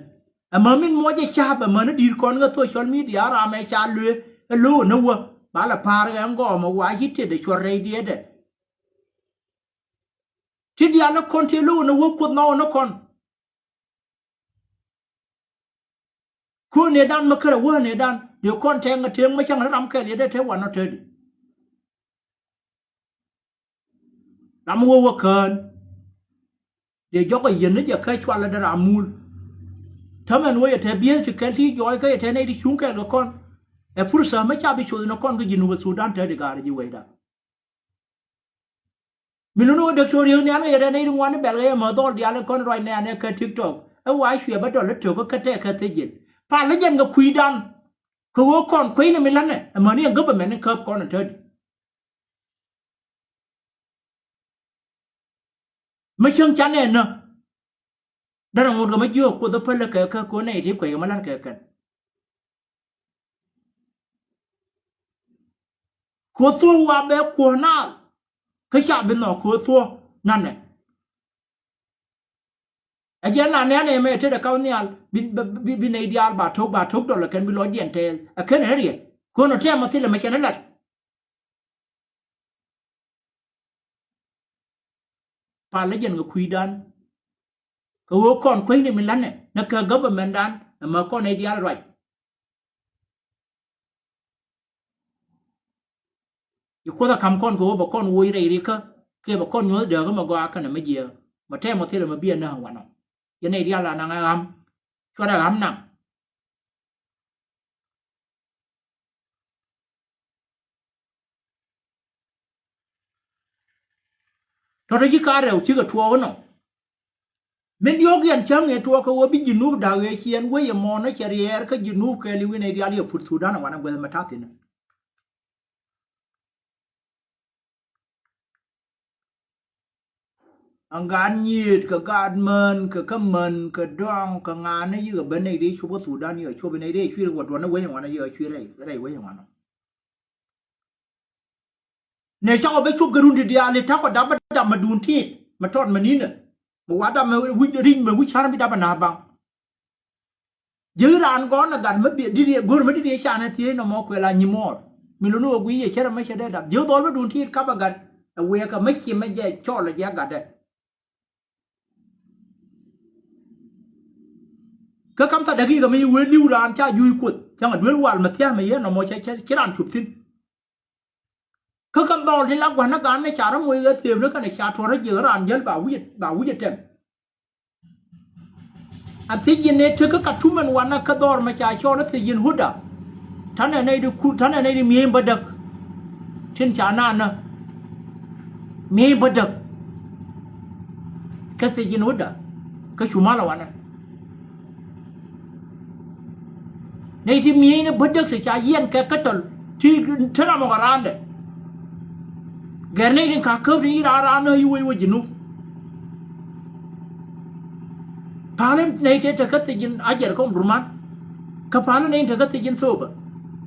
Ɛmɛ min muɔc jɛ ca̱a̱p ɛmäni di̱i̱t kɔn kä social media ram ɛ ca luee ɛ lo̱o̱k ɛ ni wä ba lɛ pa̱a̱r ɣɛ ɛn gɔɔmɛ wa ci tëëdɛ cuɔr rɛy diɛɛdɛ. Ti diaal ni kɔn tëë lo̱o̱k ɛ ni wä kuoth nɔɔk ɛ ni kɔn. Kuäär nëëdan mi kärɛ wäär nëëdan dee kɔn tɛŋ ɛ tëëŋ mi cäŋ ni ram kɛl yɛ dee te wanɔ täädi. Ram wä wä kään dee jɔk ɛ yiɛn ni jɛ kä cual ɛ dee ram muul. Tämɛn wä yɛ te bieth ti kɛl ti jɔɔc kä yɛ te nɛy ti cuŋ kɛl kɛ kɔn. Ɛ pursa mi ca bi coth ni kɔn kä ji̱ nup ɛ Thudan täädi gaari ji̱ wecda. Mi luni wä däk to̱r yek nian kɛ yɛ rɛn nɛy ti ŋuan ni bɛl kɛ yɛ mäth dhɔl diaal kɔn ruac nɛɛn ɛ kä TikTok ɛ wa cuɛ bä dɔl ɛ tök kä tɛk kä thiec jɛn. Pal ni jɛn kɛ kui̱dan kɛ ɣöö kɔn kuecni mi la̱tnɛ ɛmäni ɛ government ni käp kɔn ɛ täädi. Mi cäŋ canɛ nä. Derɛ ŋot kɛ mi jiök Kuoth ɛ päl kɛ kä ko̱n nɛy ti kuec kɛ mi la̱t kɛ kɛn. Kɛ ɣöö thuɔ̱k wa bɛ kuɔ̱ɔ̱n naath kä ca bi nhɔk kɛ ɣöö thuɔ̱k nanɛ. Ɛ jɛn la nɛ̈n ɛmɛ ɛ tetdɛ kap nhial bi, bi, bi, bi nɛy diaal ba to̱k, ba to̱k dɔl ɛ kɛn bi lɔcdiɛn tɛɛl ɛ ken ɛ riɛl. Kɛ ɣöö nɔ tɛmɔ thilɛ mɛ cɛn ɛ lat. Pal lä jɛn kɛ kui̱dan. Kɛ ɣöö kɔn kuecni mi la̱tnɛ ni kɛ governmentdan ɛmɛ kɔn nɛy diaal ruac. I̱ Kuoth a ka̱m kɔn kɛ ɣöö bɛ kɔn woc rɛy rikä kiɛ bɛ kɔn nyuɔ̱th dääk ɛmɛ gɔaa kɛnɛ mi jiääk mɛ tɛmɔ thilɛ mɛ bi ɛ näk wanɔ. Yɛn nɛy diaal la naŋ ɛ ɣam. Cuarɛ ɣam naŋ. Tɔ̱tɔ̱ ci ka rɛw cikɛ tuɔɔk inɔ. Min diɔ̱ɔ̱k yɛn cäŋ ëë tuɔɔk kɛ ɣöö bi Junub da̱k ëë ciɛn wec ɛmɔ ni cɛ riɛɛr kä Junub kɛɛliw in ɛ diaal yɛ put Thudan ɛ wanɛ guäth mɛ ta̱thi̱n. Ɛn gaat nyiet kɛ gaat män kɛ kä män kɛ dɔ̱ŋ kɛ ŋa̱a̱n ni yikɛ ben nɛy dee cop kä Thudan yikɛ cop nɛy dee cuir wä duɔ̱n ni wec ɛ wanɛ yikɛ cuir rɛy rɛy wec ɛ wanɛ. Nɛ cakɔ bä cop kɛ run ti diaal i̱ ta̱kɔ dap bä dap mɛ duun tiit mɛ tɔt mɛ ni̱nɛ. Mɛ wa dap mɛ wi̱c ri̱c mɛ wi̱c ca̱r mi dap ɛ na̱a̱ baŋ. Ji̱ raan gɔ̱n ɛ gat mɛ bi di̱t go̱r mɛ di̱t i̱ canɛ thiec nɔmɔ kuɛ la nyi mɔɔr. Mi luni wä guiy yɛ cärɛ mɛ cɛ dee dap ji̱ dhɔl bä duun tiit kap ɛ gat ɛ wëë kɛ mɛ ci mɛ jɛ cɔl ɛ jɛ gatdɛ. Kä kam tha dakika mi wee li̱w raan ca juuc kuoth cäŋ a duel wal mɛ thia̱a̱ mɛ yee nɔmɔ cɛ cɛ ci raan cup thi̱n. Kä kɛ dhɔl ti la gua̱n ni gaan ni ca rɔ moc ɣä thiepni kɛnɛ ca tuɔ̱r rɔ jiɛk raan jäl ba wi̱c ba wi̱c ɛ tɛm. A thiec ji̱n ëë tek kä Katum ɛn wanɛ kä dhɔr mɛ ca cɔl i̱ thiec ji̱n Huda. Tanɛ nɛy di ku tanɛ nɛy di mi̱eeny bädäk. Tin ca nanä mi̱eeny bädäk. Kä thiec ji̱n Huda kä cu mal ɛ wanɛ. Nɛy ti mi̱eeny ni bädäk ti ca yiɛn kɛ kätɔl ti te ram ɔ kɛ raandɛ. Gɛr nɛy tin ka käp ti yi raan raan ni yi wec wec ji̱ nu. Pa̱a̱lä nɛy tëë te kä thiec ji̱n a jɛr kä Omdurman. Kä pa̱a̱lä nɛy tin te kä thiec ji̱n Thoba.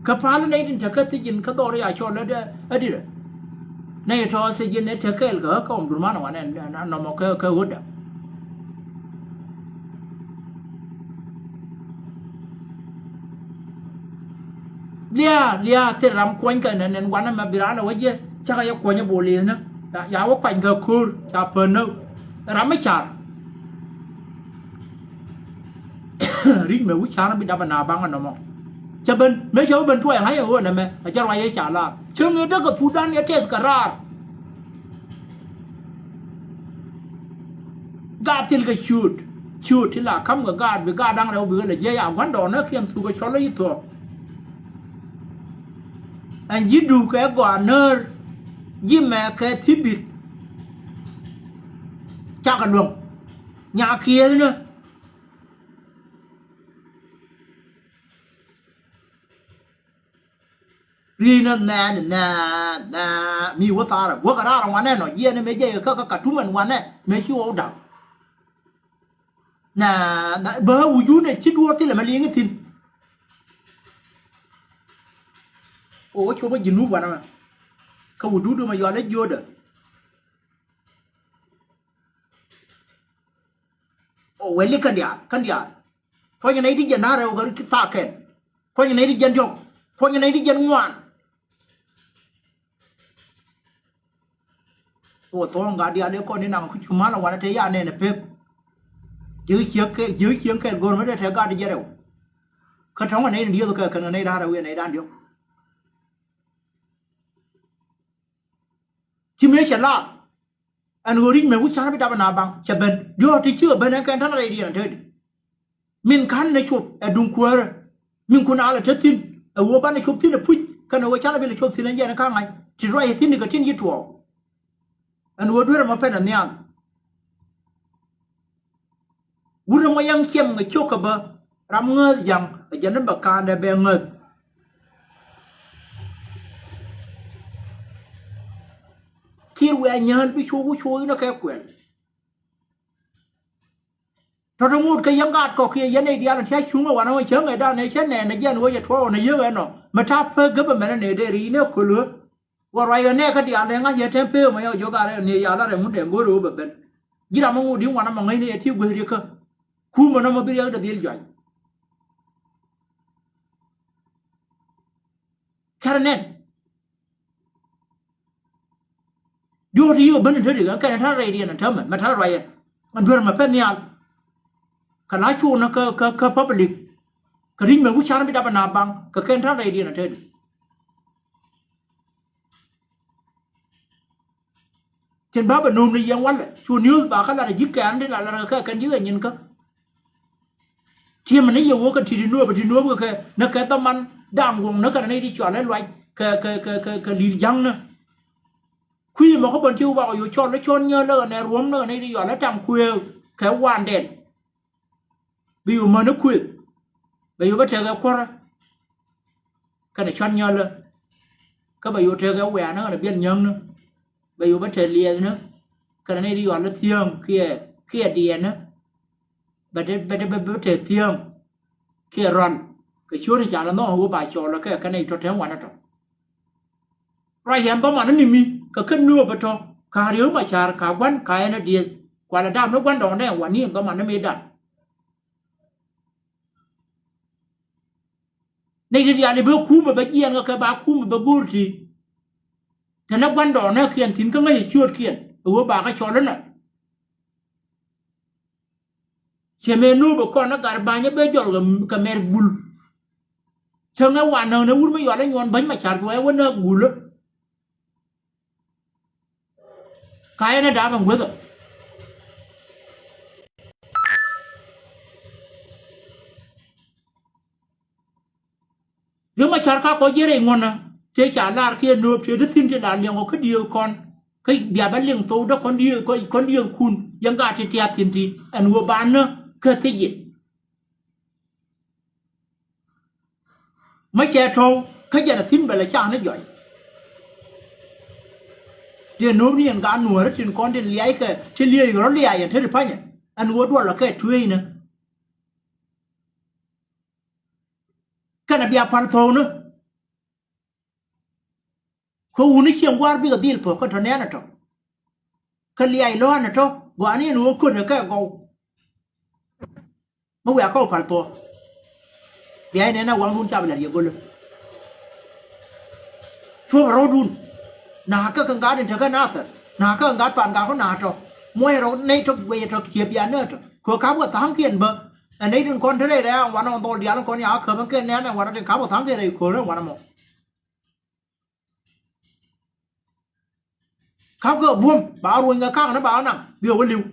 Kä pa̱a̱lä nɛy tin te kä thiec ji̱n kä dhɔr ya cɔl ɛ dirɛ. Nɛy tɔ̱ thiec ji̱n ɛ te kɛɛl kä kä Omdurman wanɛ nɔmɔ kä kä Huda. Liaa liaa thil ram kuɔny kɛ nɛn nɛn wanɛ mɛ bi raan ɛ wä jiɛ cakɛ yɛ kuɔny ɛ bol li̱th ni. Ya wä kuany kɛ ko̱r ca pän ni ram mi car. Ri̱c mɛ wi̱c ca̱r bi dap ɛ na baŋ ɛ nɔmɔ. Cɛ ben mëë cɛ wä ben tuɔɔk ɛ ŋa̱c ɛ ɣöö nɛmɛ ɛ jɛ ruac yɛ ca laar cäŋ yɛ däk kɛ Thudan yɛ tɛth kɛ raar. Gaat thil kɛ ciööt ciööt ti la ka̱m kɛ gaat bi gaat da̱ŋ rɛw bi ɣä lɛ jiɛc a gua̱ndɔɔŋnikiɛn thuk kɛ cɔl i̱ thuɔ̱k. Ɛn ji̱ duuk kɛ gɔaa näär ji̱ mɛ kɛ thi̱bit. Cakɛ luäŋ nyakiɛth ni. Ri̱i̱n ni nɛɛn nɛɛn nɛɛn mi wä thaarɛ guäk raar wanɛ nɔ jiɛn ni mëë jɛ kä kä Katum ɛn wanɛ mëë ci wä wä da̱k. Nɛɛn nɛɛn bä wujun ɛ ci duɔɔr thilɛ mɛ liŋ ithin. O wä copä Junub wanɛ mɛ kä wudun mɛ yɔal ɛ jiödä. O weli kɛn diaal kɛn diaal. Puɔ̱nyɛ nɛy ti jiɛn da̱rɛ wä kɛ ri ti thaak kɛn. Puɔ̱nyɛ nɛy ti jiɛn diɔ̱k. Puɔ̱nyɛ nɛy ti jiɛn ŋuan. Wä thuɔ̱ɔ̱ŋ gat diaal ëë kɔn ni naŋ ku cu mal ɛ wanɛ te ya nɛn ɛ pek. Ji̱ cieŋ kɛɛl ji̱ cieŋ kɛɛl go̱r mi te te gat di jɛ rɛw. Kä tɔ̱ŋ ɛ nɛy ni dieth kɛ kɛn kɛ nɛy da̱rɛ wi̱i̱ ɛ nɛy da̱n diɔ̱k. Ci mëë cɛ laak. Ɛn ɣöö ri̱c mɛ wi̱c ca̱r bi dap ɛ na baŋ cɛ ben diɔ̱ɔ̱k ti cikɛ ben ɛn kɛn ta̱n rɛydiɛn ɛ tetdi. Min ka̱n nɛ cop ɛ duŋ kuäärä. Min kun alɛ te thi̱n ɛ ɣöö banɛ cop thi̱n ɛ puc kɛn ɛ ɣöö canɛ bi lɛ cop thi̱n ɛn jɛn ɛ ka̱ŋ ŋa̱c ti ruac ɛ thi̱n ikɛ tin yi tuɔɔk. Ɛn ɣöö duer ɛmɔ pɛn ɛ nhial. Wut ɛmɔ yɛn ciɛm ŋɛ cok kɛ bä ram ŋääth ja̱ŋ ɛ jɛn ni bɛ ka̱a̱ndɛ bɛ ŋääth. Kiɛ wiaa nyääl bi cu wä cu inɔ kɛ kuɛl. Tɔ̱tɔ̱ ŋot kɛ yɛn gaat kɔk kiɛ yɛn nɛy diaal in tia̱c cuŋ ɛ wanɛ wä cäŋ ɛ dan ɛ cä nɛɛn ɛ jiɛn wä jɛ tuɔɔk ɛ nä yek ɛnɔ mɛ ta̱a̱ pek gäpɛ mɛn ɛ nɛy dee ri inɛ köl ɣä. Wä ruac ɣä nɛɛkä diaal ɛ ŋa̱c yɛ tɛm pek mɛ yɛ wä jiök gat rɛ ni yaal a rɛ ŋut ɛ go̱r ɛ wä bɛ ben. Ji̱ ram ɛ ŋot in wanɛ mɛ ŋäcni ɛ ti gueth riɛk kä. Kumɛ nɔmɔ bi riɛk dee dhil juac. Kɛrɛ nɛn. Diɔ̱k ti yio̱k ben in te dik ɛn kɛn in ta̱n rɛydiɛn in täämɛ mɛ ta̱n ruacɛ. Ɛn duer mɛ pɛn nhial. Kɛ la cuɔnä kä kä kä public. Kɛ ri̱c mɛ wi̱c ca̱r bi dap ɛn a baŋ kɛ kɛn ta̱n rɛydiɛn in te dik. Tin ba bɛ no̱o̱m ni yɛn walɛ cu news ba kä lat a ji̱ kɛɛr ni la lat kɛ kɛn ji̱ kɛ nyin kä. Ti̱emɛ ni yɛ wä kɛ ti̱t i̱ nuɔɔp i̱ ti nuɔɔp kɛ kɛ ni kɛ dhɔman da̱a̱ŋ guɔ̱ŋ ni kɛn ni ti cɔal i̱ luac kɛ kɛ kɛ kɛ kɛ li̱i̱t ja̱ŋni. Kui̱ mɔ kä bän ti wä bakɔ yo̱ cɔl i̱ cɔl nyääl lä kɛ nɛ ruɔ̱m ni kɛ ni ti cɔal i̱ taŋ kuëëk. te wandɛn. Bi yu mäni kuëth. Bɛ yu bä tekɛ kuɔrä kɛnɛ cuan nyɔlä. Kä bɛ yu tekɛ wianä kɛnɛ biɛl nyäŋnä. Bɛ yu bä te liɛthnä kɛnɛ ni di yual thiäŋ kiɛ kiɛ diɛnä. Bɛ te bɛ te bɛ te thiäŋ kiɛ rɔl kɛ ciötni ca lɛ nhɔk ɣöö ba cɔɔlä kɛ kɛnɛ itɔ te wanɛ tɔ. Ruac yɛn dhɔmanä ni mi kɛ kɛ nööpä tɔ ka Riek Macar ka gua̱n ka ɛn ɛ dieth. Kualɛ dam ni gua̱ndɔɔŋdɛ wan ni yɛn dhɔmanä mi dam. Nɛy ti diaal i̱ bɛ kumɛ bɛ jiɛɛn kɛ kɛ ba kumɛ bɛ go̱o̱r ti. Tɛnɛ gua̱ndɔɔŋnɛ kiɛn thi̱n kä ŋäc ɛ ciöötkiɛn ɛ ɣöö ba kɛ cɔl inɔ. Ciɛ mëë nööpä kɔn ni gat ba̱ny ɛ bɛ jɔl kɛ mɛr gul. Cäŋ ɛ wanäk ni wur mi yual inyuɔn bäny Macar juɔc ɛ wä näk gulä. Ka yɛn ɛ da̱a̱p ɛn guäthä. Riek Macar ka kɔ jiɛn rɛy ŋuɔ̱nä tëë ca lar kiɛ nööp tëë ti thi̱n ti la liɛŋ ɔ kä diëëth kɔn. Kä bia bä liŋ thok dä kɔn diëëth kɔn diëëth kun yɛn gaat ti tiath thi̱n ti ɛn ɣöö banä kä thi̱c yɛ. Mä cɛ tɔ̱w kä jɛn a thi̱n bɛ lɛ ca ni jɔc. Tëë nööp ni yɛn gaat nuäärä tin kɔn tin liackɛ ti liɛc rɔ liac yɛn te ti pa̱nyɛ ɛn ɣöö duɔlä kɛ tueecnä. Kɛnɛ bia pal thɔɔknä. Kä wuni cieŋ gua̱a̱r bikɛ dhil thuɔ̱k kä tɔ nɛɛnɛ tɔ. Kä liac lɔ̱a̱nɛ tɔ gua̱a̱ni ɛn ɣöö kötɛ kɛ gɔw. Mi wiaa kä wä pal thuɔ̱k. Bia inɛn a waŋdun ca bi la̱t yɛ go̱lä. Cuɔ̱p rɔ̱dun. Na̱a̱ kä kɛ ŋa̱t in tekä Nathɛr na̱a̱ kä kɛ ŋa̱t pan gak kä na̱a̱ tɔ. Muɔ̱c rɔ nɛy tɔ guɛy tɔ ciɛ bia näätɔ kɛ ka̱p kɛ tha̱a̱ŋkiɛn bä. Ɛ nɛy tin kɔn te rɛy rɛ̈ɛ̈ wanɔ dhɔl diaal in kɔn yakä käp in kɛn nɛ̈ɛ̈n ɛ wanɔ tin ka̱p kɛ tha̱a̱ŋkiɛn rɛy köörä wanɔ mɔ. Ka̱pkɛ buɔ̱m ba ruɔ̱ny kɛ ka̱a̱k ni ba naŋ biɛ wä li̱w.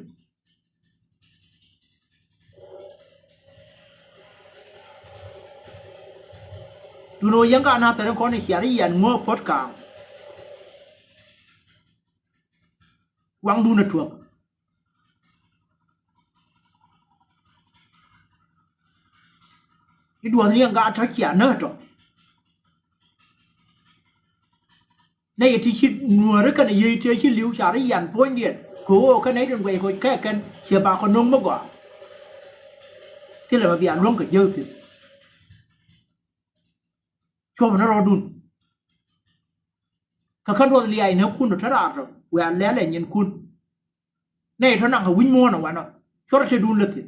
Duundɛ ɣöö yɛn ka Nathɛr in kɔn in cia ri yian ŋuäk puɔ̱t ka̱a̱k. Waŋdun ɛ tuɔ̱k. I̱ duɔ̱thni ɛn gaat tɔ̱ cia näätɔ. Nɛy ti ci nuääri kɛnɛ yiey tëë ci li̱w ca ri yian puɔ̱nydiɛn kɛ ɣöö kɛ nɛy tin guɛc kɛ kɛ kɛn ciɛ bakɔ no̱o̱ŋ mi gɔaa. Thilɛ mi bia luäŋ kɛ jiäk thi̱n. Cuɔ̱pɛ ni rɔɔdun. Kä kä duɔth liac näkun tɔ te raar tɔ wiaa lɛl ɛ nyinkun. Nɛy tɔ naŋ kɛ wi̱c muɔ̱ɔ̱n ɛ wanɔ cuɔrɛ te duun lä thi̱n.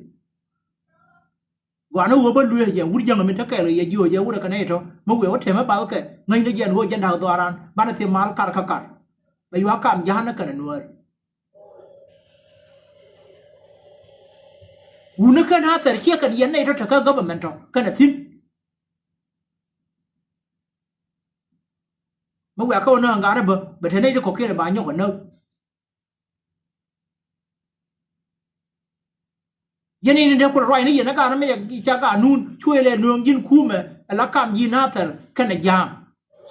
Gɔaa ni ɣöö bä lueec jɛ wur jäŋ mi te kɛɛl kɛ yɛ jiööc jɛ wurɛ kɛ nɛy tɔ mi wiɛ wä tɛmɛ bath kɛ ŋäcnɛ jɛ ɛn ɣöö jɛn da̱k dhɔaaran banɛ thim mal kar kä kar. Bɛ yua̱a̱ kam ja̱a̱n ni kɛnɛ nuäär. Wuni kɛn a thɛr ciɛ kɛn yɛn nɛy tɔ te kä government tɔ kɛnɛ thi̱n. Mi wiaa kä wä näk ɛ ŋa̱t ɛ bä bɛ te nɛy ti kɔ̱kiɛn ɛ ba nyɔk ɛ näk. Yɛn in dee kulɛ ruacni yɛn ɛ gaat mi ca gaat nun cuɛ lɛ nööŋ ji̱n kumɛ ɛ la kam ji̱ Nathɛr kɛnɛ ja̱a̱ŋ.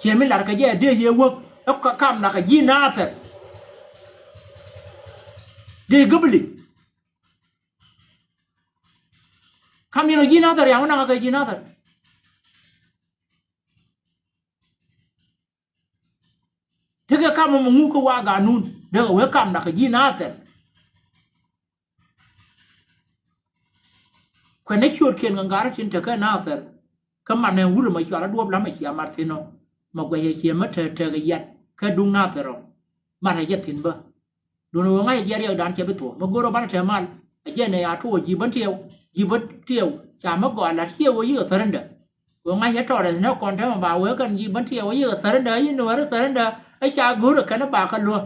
Ciɛ mi lar kɛ jɛ ɛ dee yɛ wäk ɛ kam lar kɛ ji̱ Nathɛr. Dee gäbli. Kam yɛn ɔ ji̱ Nathɛr ya̱ŋ wä naŋ kɛ ji̱ Nathɛr. Tekɛ kam ɛmɔ ŋuk kä wa ganun dekɛ wee kamda kɛ ji̱ Nathɛr. Kuɛnɛ ciötkiɛn kɛ ŋa̱rä tin tekä Nathɛr. Kä manɛ wurɛ mɛ cual a duɔ̱p lamɛ cia mat thi̱n ɔ mɛ guɛcɛ ciɛ mɛ te tekɛ yat kɛ duŋ Nathɛr ɔ. Matɛ jɛ thi̱n bä. Duundɛ ɣöö ŋa̱cä jiɛn riɛkdan cɛ bi thuɔ̱k mi go̱r ɣöö banɛ te mal. Ɛ jɛn ɛ a tuɔɔk ji̱ bän tiɛw ji̱ bän tiɛw ca mi gɔaa la̱t ciɛ ɣöö yikɛ thärändä. Ɣöö ŋa̱cä tɔɔrɛ thi̱n ɛ kɔn täämɛ ba wee kɛn ji̱ bän tiɛw ɛ yikɛ thärändä ɛ yi nuäärä thärändä. Ɛ ca go̱rɛ kɛn ɛ ba kä luäk.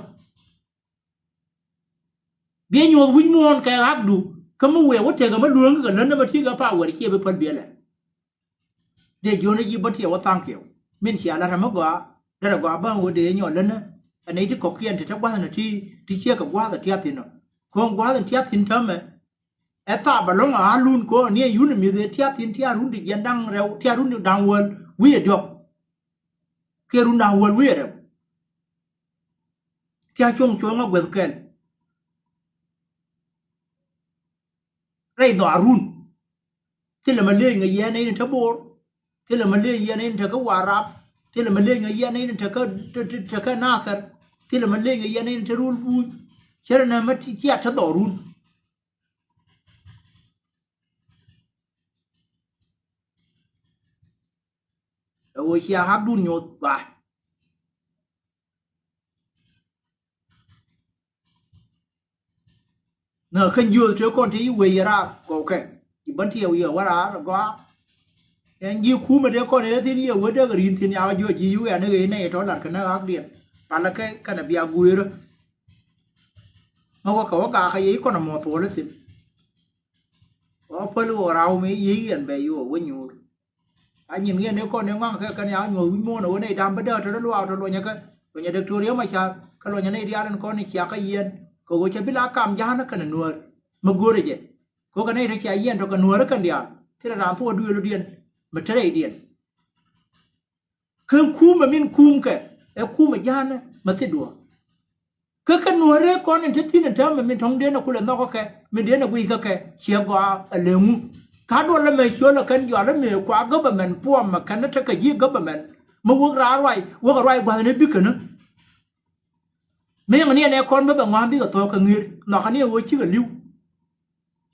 Biɛ nyuɔ̱th wi̱c muɔ̱ɔ̱n kɛ ɣakdu kä mi wëë wä tekɛ mi luäŋ kɛ lät ni bä ti̱i̱ kɛ pa wɛr ciɛ bi päl biɛlɛ. Dee jiön ji̱ bä tiɛw wä tha̱a̱ŋ kiɛw min cia la̱t ɛ mi gɔaa derɛ gɔaa bä ɣöö dee nyɔl lät ni. Ɛ nɛy ti kɔ̱kiɛn ti te gua̱th ni ti ti ciek kɛ gua̱a̱th ɛ tiath thi̱n ɔ. Ko̱o̱ŋ gua̱a̱th in tiath thi̱n täämɛ. Ɛ thaap ɛlɔ̱ŋ a ɣa̱lun ko̱o̱ŋ ni ɛ yun ɛ mi̱th ɛ tiath thi̱n tia̱a̱ run ti jiɛn da̱ŋ rɛw tia̱a̱ run ti da̱ŋ wäl wi̱i̱ ɛ diɔ̱k. Kiɛ run da̱ŋ wäl wi̱i̱ ɛ rɛw. Tia̱a̱ cuɔ̱ŋ cuɔ̱ŋ ɛ guɛth kɛl. rɛy dhɔaarun. Thilɛ ma lëëc ŋa yɛn nɛy ni te Bor. Thilɛ ma lëëc yɛn nɛy ni te kä Warap. Thilɛ ma lëëc ŋa yɛn nɛy ni te kä, te, te, te kä Nathɛr. Thilɛ ma lëëc ŋa yɛn nɛy ni te Rul Buuny. Cärɛ nɛ ma ti, cia te dhɔaarun. Ɛ ɣöö cia hakdun nyoth ba. Nä kä jiöth te kɔn te i̱ wee yɛ raar gɔwkɛ. I̱ bän ti yɛ wi̱i̱ ɛ wä raar gɔaa. Ɛn ji̱ kumɛ te kɔn te thi̱n yɛ wä dee kɛ ri̱n thi̱n yakä jiöc ji̱ i̱ wee ɛn ɣöö inɛ yɛ tɔ lat kɛ nä hakdiɛn. Palä kɛ kɛnɛ bia guëërä. Mä wä kɛ wä gakä yɛ i̱ kɔn ɛ mɔ thuɔlä thi̱n. Ɣɔɔ päl ɣöö raw mi yiey yɛn bɛ yuɔ wä nyuur. A nyin yɛn i̱ kɔn i̱ ŋɔaŋ kɛ kɛn ya nyuɔth wi̱c muɔ̱ɔ̱n ɛ wä nɛy da̱ŋ bädäk te luaak tɔ luɔnyɛ kɛ luɔnyɛ Dɔktɔr Riek Machar kɛ luɔnyɛ nɛy diaal in kɔn i̱ ciakä yɛn kɛ ɣöö cɛ bi la kam ja̱a̱n kɛnɛ Nuäär. Mä go̱rɛ jɛ kɛ ɣöö kɛ nɛy te cia yɛn tɔ kɛ Nuäär kɛn diaal thilɛ raan thuɔɔk duëël ɔ diɛn mi te rɛydiɛn. Kä kumɛ min kumkɛ ɛ kumɛ ja̱a̱nä mɛ thit duɔ̱ɔ̱r. Kä kɛ Nuäärä kɔn in te thi̱n in täämɛ min tɔ̱ŋdiɛn ɛ kulɛ nhɔk kä kɛ min diɛn ɛ guic kä kɛ ciɛ gɔaa ɛ leŋu. Ka duɔl ɛmɛ ciöl ɛ kɛn jɔal ɛmɛ kua government puɔmɛ kɛn tekɛ ji̱ government mi wäk raar ruac wäkɛ ruac gua̱thni bikäni. Mi yɛŋ ni ɛn ɛ kɔn mi bɛ ŋɔ̱a̱n bikɛ thɔɔk kɛ ŋi̱i̱r nhɔakä ni ɛ ɣöö cikɛ li̱w.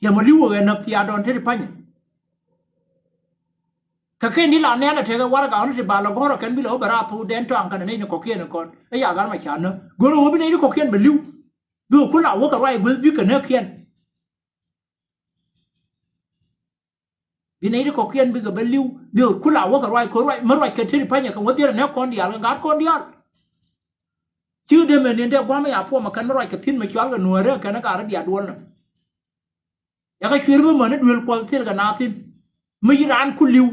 Yɛ mɔ li̱w wä ɣɛ näk thiaadɔn te ti pa̱nyɛ. Kɛ ken di la nɛn a tekɛ warɛga ɣɔn ti ba lɔ gɔ̱rä kɛn bi lɛ wä bɛ raar thok dɛn tɔaŋ kɛnɛ nɛy ni kɔ̱kiɛn kɔn ɛ ya gat ma ca näk go̱rä wä bi nɛy ti kɔ̱kiɛn bɛ li̱w. Bi wä kula wä kɛ ruac gueth bi kɛ näkiɛn. Bi nɛy ti kɔ̱kiɛn bikɛ bä li̱w bikɛ kula wä kɛ ruac kɛ ruac mi ruac kɛ te ti pa̱nyɛ kɛ wä dhier ɛ näk kɔn diaal kɛ gat kɔn diaal. Cikɛ dee mɛ ni̱n dee gua̱a̱m mi ya puɔmɛ kɛn mi ruac kɛ thi̱n mi cual kɛ Nuäärä kɛn ɛ gat ri diaal duɔl nɛ. Yakɛ cuer mi mäni duel kuɔth thil kɛ naath thi̱n. Mi ci raan ku li̱w.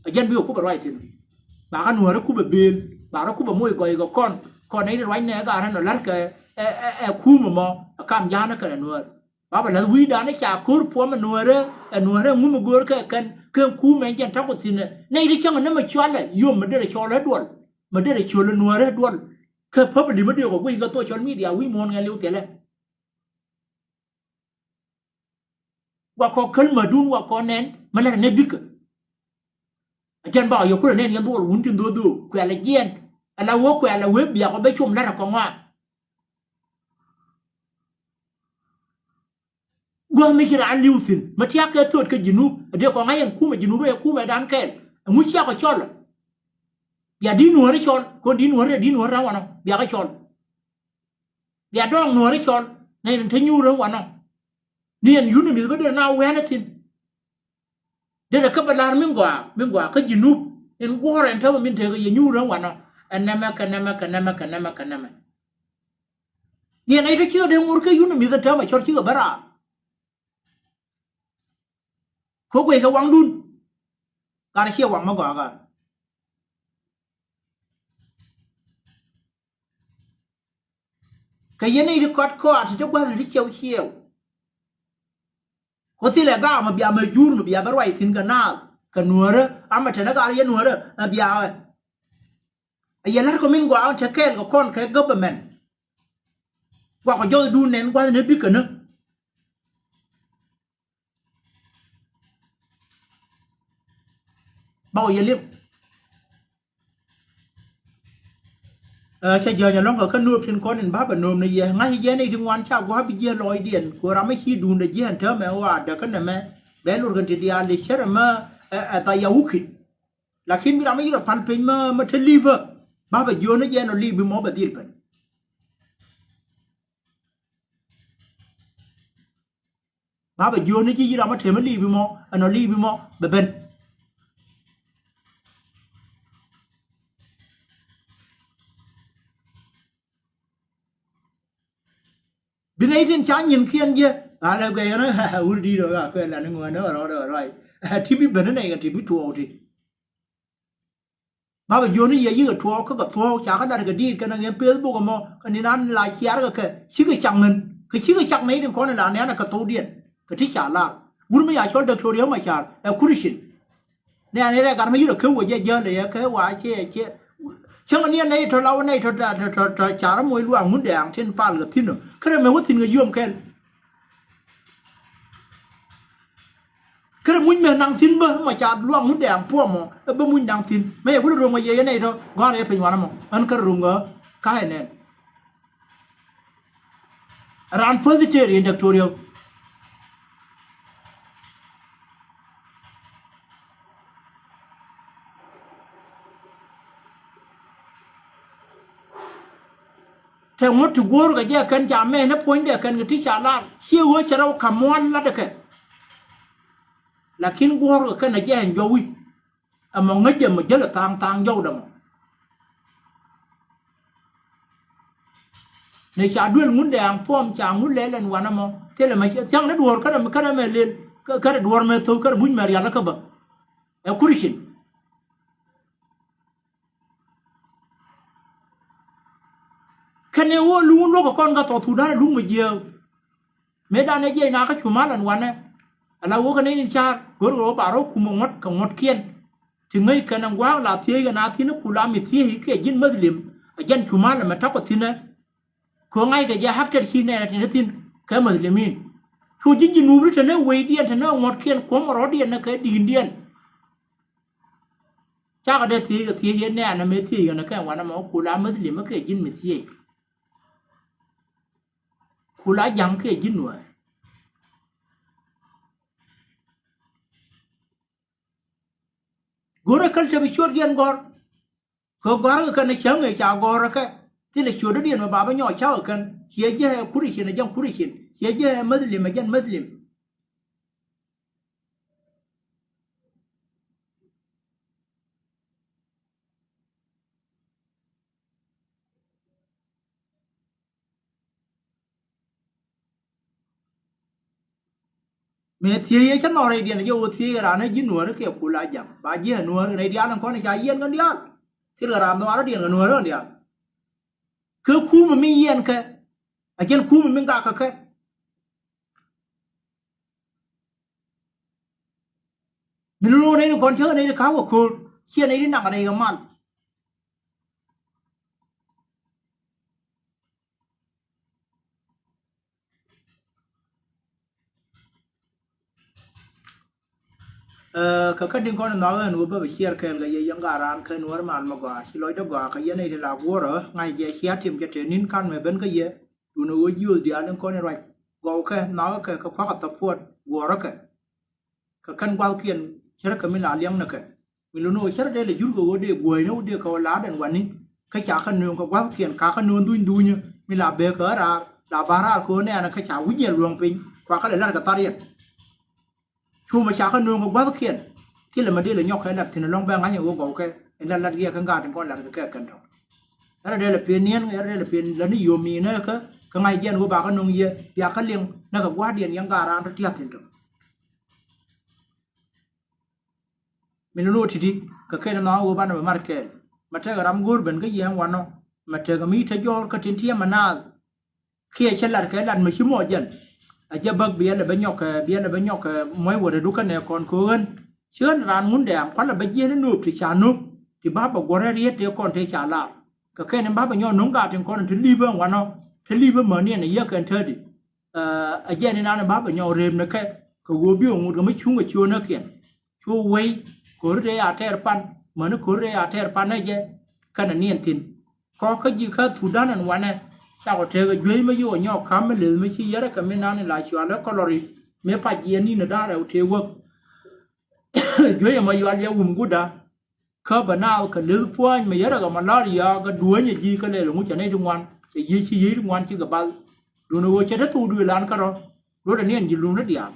Ɛ jɛn bi kɛ kupɛ ruac thi̱n. Ba kä Nuäärä kupɛ beel ba rɔ kupɛ moc gɔy kɛ kɔn kɔn nɛy ti ruac nɛ ɛ gat rɛn ɔ la̱t kɛ ɛ, ɛ, ɛ kumɛ mɔ ɛ kam ja̱a̱nä kɛnɛ Nuäär. Ba bɛ la̱th wi̱i̱dan i̱ ca ko̱r puɔmɛ Nuäärä ɛ Nuäärä ŋumɛ go̱o̱r kɛ kɛn kɛ kumɛ jɛn tɔ̱ kɛ thi̱n ɛ nɛy ti cäŋ ɛ nämɛ cualɛ yom mi derɛ cɔl ɛ duɔl mi derɛ cöl ɛ Nuäärä ɛ duɔl. Kä public mi dee kɔ guic kɛ social media wi̱i̱ muɔ̱ɔ̱n ŋɛn li̱w thilɛ. Wakɔ käl mädun wakɔ nɛn mi lɛr nɛ bikä. A jɛn ba ɔ yɛ kulɛ nɛn yɛn dhuɔl wun tin dho̱o̱dho̱o̱ kuɛl ɛ jiɛn. Ala wee kuɛl ɛ wee biak ɔ bɛ com lɛr ɛ kɔŋ ŋɔaa. Guäth mi ci raan li̱w thi̱n mi tiak kɛ tho̱o̱t kɛ Jinub ɛ dee kɔŋ ŋa̱c ɛn kumɛ Jinub ɛ kumɛ dan kɛɛl. Ɛŋu ciakɔ cɔl ɛ? Bia di̱t Nuäärä cɔl kɔn di̱t Nuäärä di̱t Nuäärä ran wanɔ biakɛ cɔl. Bia dɔɔŋ Nuäärä cɔl nɛy tin te nyuur ran wanɔ. Ni ɛn yun ɛ mi̱th bä derɛ na wɛ̈nä thi̱n. Derɛ kä bɛ la̱r min gɔaa min gɔaa kä Jinub in guɔ̱ɔ̱r ɛn täämɛ min tekɛ yɛ nyuur ran wanɔ. Ɛn nɛmɛ kɛ nɛmɛ kɛ nɛmɛ kɛ nɛmɛ kɛ nɛmɛ. Ni ɛn nɛy tɔ cikɛ dee ŋor kä yun ɛ mi̱th ɛn täämɛ cɔr cikɛ bä raar. Kä guic kɛ waŋdun. Gat ciɛ waŋ mi gɔaa gat. Kɛ yɛn i̱ ti kɔt kɔaat ti ti gua̱thni ti ciɛw ciɛw. Ku thilɛ gaak mi bia mɛ jur mi bia bɛ ruac thi̱n kɛ naath kɛ Nuäärä amɛ tɛn ɛ gat yɛ Nuäärä ɛ bia ɛ. Ɛ yɛ la̱r kɔ min gɔaa ɣän te kɛɛl kɛ kɔn kɛ government. Guakɔ jɔthdun nɛn gua̱thni bikänä. Bakɔ yɛ liep. Ɛ, cä jiäny ɛlɔ̱ŋ kɛ kä nööp tin kɔn in bapɛ nööp ni yɛ ŋa̱c jiɛn i̱ ti ŋuan ca gua̱a̱p bi jiɛ lɔɔcdiɛn ku ram mi ci duundɛ jiɛn täämɛ ɣɔaa däkä nɛmɛ. Bɛ lor kɛn ti diaal i̱ cärɛ mä ɛ, ɛ, thac ya wukit. Lakin bi ram mi ci rɔ pal piny mä, mä te li̱pä. Bapɛ jiööni jiɛn ɔ li̱p bi mɔ bɛ dhil ben. Ba bɛ jiööni ji̱ yi̱ ram mi te mi li̱i̱p imɔ ɛnɔ li̱i̱p imɔ bɛ ben. Bi nɛy tin ca nyinkiɛn jiɛ a lɛ guɛc ɛn wur di̱i̱t ɔ a kuɛ lan iŋuɛn ɔ rɔɔdɛ ɔ ruac. Ti bi ben inɛy kɛ ti bi tuɔɔk ti. Ba bɛ jiöni yɛ yikɛ tuɔɔk kä kɛ thuɔɔk ca kä lat kɛ diit kɛnɛ ɣɛn Facebook ɛmɔ kɛ ni nan la ciar kɛ kɛ cikɛ cak mɛn kɛ cikɛ cak nɛy tin kɔn in la nɛn ɛ kɛ thokdiɛn kɛ ti ca lar. Wur mi ya cɔl Dɔktor Riek Macar ɛ Christian. Nɛn in rɛ gat mi yirɛ kɛ wä jɛ jäl ɛ yɛ kɛ wa ciɛ ciɛ. Cäŋ ni ɛ nɛy tɔ la wä nɛy tɔ tɔ tɔ car moc luaak ŋun dɛɛŋ tin pal kɛ thi̱n ɔ kärɛ mɛ wä thi̱n kɛ yom kɛl. Kärɛ muc mɛ naŋ thi̱n bä mɔ ca luaŋ wundɛ aŋ puɔmɔ ɛ bä muc naŋ thi̱n. Mɛ yɛ wulɛ ro̱ŋ ɛ yɛ yɛn ɛ tɔ gɔ̱a̱r ɛ piny wanɛ mɔ. Ɛn kärɛ ro̱ŋ ɛ ka̱ ɛ nɛn. Raan Presbyterian Diktoria. Te ŋut ti guɔ̱ɔ̱r kɛ jɛ kɛn ca mɛn ni puɔ̱nydɛ kɛn kɛ ti ca lar ciɛ ɣöö cɛ rɛw ka̱m mual latdɛ kɛ. Lakin guɔ̱ɔ̱r kɛ kɛn a jɛ ɛn jɔwi. Ɛmɔ ŋäcɛ mɔ jäl ɛ thaŋ thaŋ jɔwdɛ mɔ. Ni ca duel ŋun dɛ aŋ puɔm ca ŋun lɛl ɛn wanɛ mɔ thilɛ mɛ thiaŋ ni duɔ̱ɔ̱r kärɛ mɛ lel kärɛ duɔ̱ɔ̱r mɛ thok kärɛ buc mɛ rial kä bä. Ɛ kuricin. Kɛn ɛ wä luŋ luɔk ɛ kɔn kä thɔth Thudan ɛ luŋ mɛ jiääk. Mëë danɛ jiɛc na kä cu mal ɛn wanɛ. Ala wä kɛ nɛy ni ca̱a̱r go̱r kɛ wä ba rɔ kumɛ ŋuɔ̱t kɛ ŋuɔ̱tkiɛn. Ti ŋäc kɛn ɛn gua̱a̱k la thiec kɛ na thi̱n ku la mi thiec kɛ ji̱n Muslim. Ɛ jɛn cu mal ɛmɛ ta̱kɔ thi̱nɛ. Kɛ ŋa̱ckɛ jɛ hakter ci nɛɛnɛ ti ni thi̱n kɛ Muslimin. Cu ji̱ ji̱ nup ri te ni wecdiɛn te ni ŋuɔ̱tkiɛn kuɔ̱m rɔ̱diɛn ni kɛ di̱i̱ndiɛn. Cakɛ dee thiec kɛ thiec yɛn nɛɛnɛ mëë thiec kɛn kɛ wanɛ mɔ ku la Muslim kɛ ji̱n mi thiec. Ku la ja̱ŋ kɛ ji̱n nuäär. Go̱rɛ käl te bi ciötdiɛn gɔ̱r. Kɛ gɔ̱a̱rkɛ kɛn cäŋ ëë ca gɔ̱rä kɛ thilɛ ciötdädiɛn mɛ ba bä nyɔk cakɛ kɛn ciɛ jɛ ɛ kuricin ɛ jɛn kuricin ciɛ jɛ ɛ Muslim ɛ jɛn Muslim. Mëë thiec yɛ cä nɔɔr rɛydiɛn jɛ wä thiec raan ɛ ji̱ nuäärä kɛ kul a ja̱ŋ ba ji̱ ɛ nuäärä rɛydiaal in kɔn ca yiɛn kɛn diaal. Thilɛ raan nhɔaarä diɛn kɛ nuäärä kɛn diaal. Kä kumɛ mi yiɛn kɛ a jɛn kumɛ mi gak kɛ kɛ. Min lo̱o̱ nɛy ti kɔn cä kɛ nɛy ti ka̱wä ko̱o̱r ciɛ nɛy ti nak nɛy kɛ mal. Ɛ, kɛ kä di̱ŋ kɔn in nhɔakä ɛn ɣöö bä bi ciɛɛr kɛɛl kɛ yɛ yɛn gaat raan kɛ nuäär mal mi gɔaa ci lɔcdä gɔaa kɛ yɛn nɛy ti la guɔ̱rä ŋa̱c jɛ cia tim cɛ te ni̱n kan mɛ ben kä yɛ. Duundɛ ɣöö jiöth diaal in kɔn in ruac gɔwkɛ nhɔakä kɛ kɛ kua̱kä thɔpuɔt guɔ̱rä kɛ. Kɛ kɛn gua̱thkiɛn cärkɛ mi la liɛŋ ni kɛ. Mi lo̱n ɣöö cärkɛ dee lɛ jur kɛ ɣöö dee guäänä wä dee kɛ ɣöö la̱a̱t ɛn wani. Kä ca kɛ nööŋ kɛ gua̱thkiɛn ka kɛ nööŋ dhuny dhunyä mi la bee kɛ ɣä raar la ba̱r raar kɛ ɣöö nɛɛnɛ kä ca wi̱c yɛn luɔ̱ŋ piny kua kä lɛ la̱r kɛ thar yɛn. Cumɛ ca kɛ nööŋ kɛ gua̱thkiɛn. Thilɛ mɛ dee lɛ nyɔk kɛ lat thi̱n ɛlɔ̱ŋ bɛ ŋa̱c ɛ ɣöö gɔwkɛ ɛn la lat yɛ kɛ ŋa̱a̱t in kɔn lat kɛ kɛ kɛn tɔ̱. Ɣärɛ dee lɛ pen niɛn ɣärɛ dee lɛ pen lät ni yom mi nɛ kä kɛ ŋa̱c jɛn ɣöö ba kɛ nööŋ yɛ bia kɛ liŋ nɛ kɛ gua̱a̱thdiɛn yɛn gaat raan tɔ̱ tia̱th thi̱n tɔ̱. Min lo̱o̱ ti̱ti̱ kɛ kɛn nhɔakä ɣöö banɛ bɛ mar kɛɛl. Mɛ tekɛ ram go̱o̱r ben kä yɛn wanɔ mɛ tekɛ mi te jɔɔr kä tin tiɛmɛ naath. Kiɛ cä lat kɛ lat mɛ ci mɔ jɛn. A jɛ bäk biɛlɛ bä nyɔk kɛ biɛlɛ bä nyɔk kɛ muɔ̱c wä rɛdu kä nɛ kɔn kɛ ɣän. Ci ɣän raan ŋundɛ an kualɛ bä jiɛn ni nööp ti ca nööp ti ba bɛ guɔ̱rɛ riet tëë kɔn tëë ca laar. Kɛ kɛn in ba bɛ nyɔk nöŋ gaat tin kɔn in te li̱pä wanɔ te li̱pä mäniɛn a yäk kɛn tätdi. Ɛ jɛn inan in ba bɛ nyɔk rëëp ni kɛ kɛ ɣöö bi ɣä ŋut kɛ mi cuŋ kɛ ciöönäkiɛn. Cu wei ko̱ri dee a tɛɛr pan mäni ko̱ri dee a tɛɛr pan ɛ jɛ kɛnɛ niɛn thi̱n. Kɔk kä ji̱ kä Thudan ɛn wanɛ cakɔ tekɛ juey mi yio̱w nyɔk ka̱m mi leth mi ci yɛrɛ kɛ mi nan in la cualɛ kɔlɔri mi pac yɛn ni̱n in da̱ŋ rɛw tëë wäk. Juey ɛmɔ yual yɛ wum guda. Kä bɛ naath kɛ leth pua̱a̱ny mi yɛrɛ kɛ malaria kɛ duänyɛ ji̱ kä lɛl ŋuc cɛ nɛy ti ŋuan cɛ yiec ci yiec ti ŋuan cikɛ bath. Duundɛ ɣöö cɛ te thok duëël an kärɔ̱. Luɔtdɛ niɛn ji̱ luŋ ni diaal.